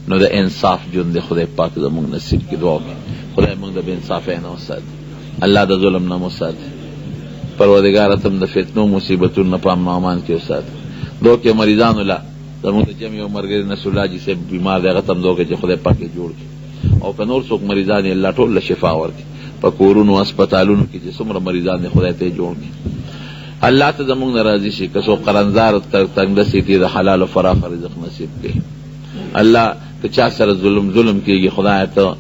نو د انصاف ژوند دې خدای پاک زموږ نصیب کړي. دعا وکړئ خدای موږ د بې انصافۍ نه وساتي، الله د ظلم نه مو وساتي. پروردګاره ته د فتنو مصیبتونو نه په امن او امان کې وساتي. دعا وکړئ مریضانو له، زموږ د جمع یو ملګری نصرالله حاجي صاحب بیمار دی، هغه ته هم دعا وکړئ چې خدای پاک یې جوړ کړي، او که نور څوک مریضان یې الله ټول له شفا ورکړي. په کورونو هسپتالونو کې چې څومره مریضان دي خدای ته یې جوړ کړي. الله ته زموږ نه راضي شي. که څوک قرنزار تنګدسي ته د حلال او فراخه رزق نصیب کړي. الله که چا سره ظلم ظلم کېږي، خدای ته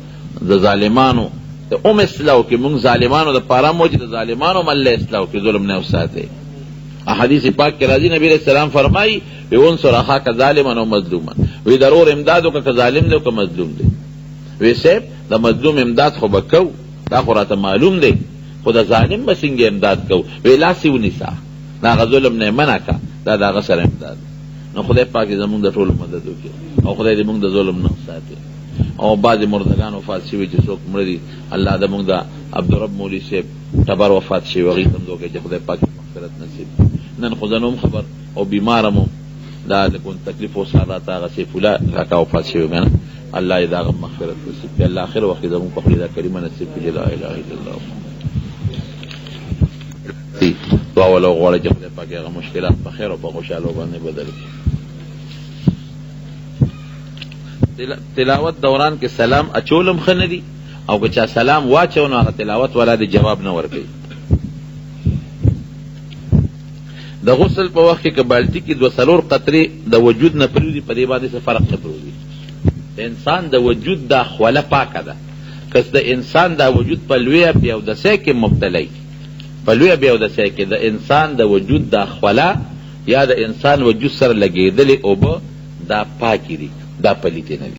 د ظالمانو ته هم اصلاح وکړي. موږ ظالمانو دپاره هم وایو چې د ظالمانو هم الله اصلاح وکړي، ظلم نه وساتي. احادیث پاک کې راځي، نبی علیه السلام فرمایي، وی انصر اخاک ظالما او مظلوما، وی د ورور امداد وکړه که ظالم دی او که مظلوم دی. وی صاحب د مظلوم امداد خو به کوو، دا خو راته معلوم دی، خو د ظالم به څنګه امداد کوو؟ وی لاس یې ونیسه، د هغه ظلم نه یې منع کړه، دا د هغه سره امداد دی. نو خدای پاک دې زموږ د ټولو مدد وکړي او خدای دې موږ د ظلم نه وساتي. او بعضې مردګان وفات شوي چې څوک مړه دي، الله د موږ د عبدالرب مولوي صاحب ټبر وفات شوي، هغوی ته هم دعا کوي چې خدای پاک یې مغفرت نصیب کړي. نن خو زه نه وم خبر او بیمار هم وم، دا لږ تکلیف اوس راته هغه سیف الله کاکا وفات شوی که نه، الله یې د هغه مغفرت نصیب کړي. الله اخر وخت کې زموږ په خولې دا کلمه نصیب کړي چې لا اله الا الله محمد. دعا وله وغواړئ چې خدای پاک هغه مشکلات په خیر او په خوشحالو باندې بدل کړي. تلاوت دوران کې سلام اچول هم ښه نه دي او که چا سلام واچو نو هغه تلاوت والا دې جواب نه ورکوي. د غسل په وخت کې که بالټي کې دوه څلور قطرې د وجود نه پرېوځي په دې باندې څه فرق نه پرېوځي. د انسان د وجود دا خوله پاکه ده، که د انسان دا وجود په لویه بې اودسۍ کې مبتلا وي، په لویه بې اودسۍ کې د انسان د وجود دا خوله یا د انسان وجود سره لګېدلې اوبه دا پاکې دي، دا پلیتې نه دي.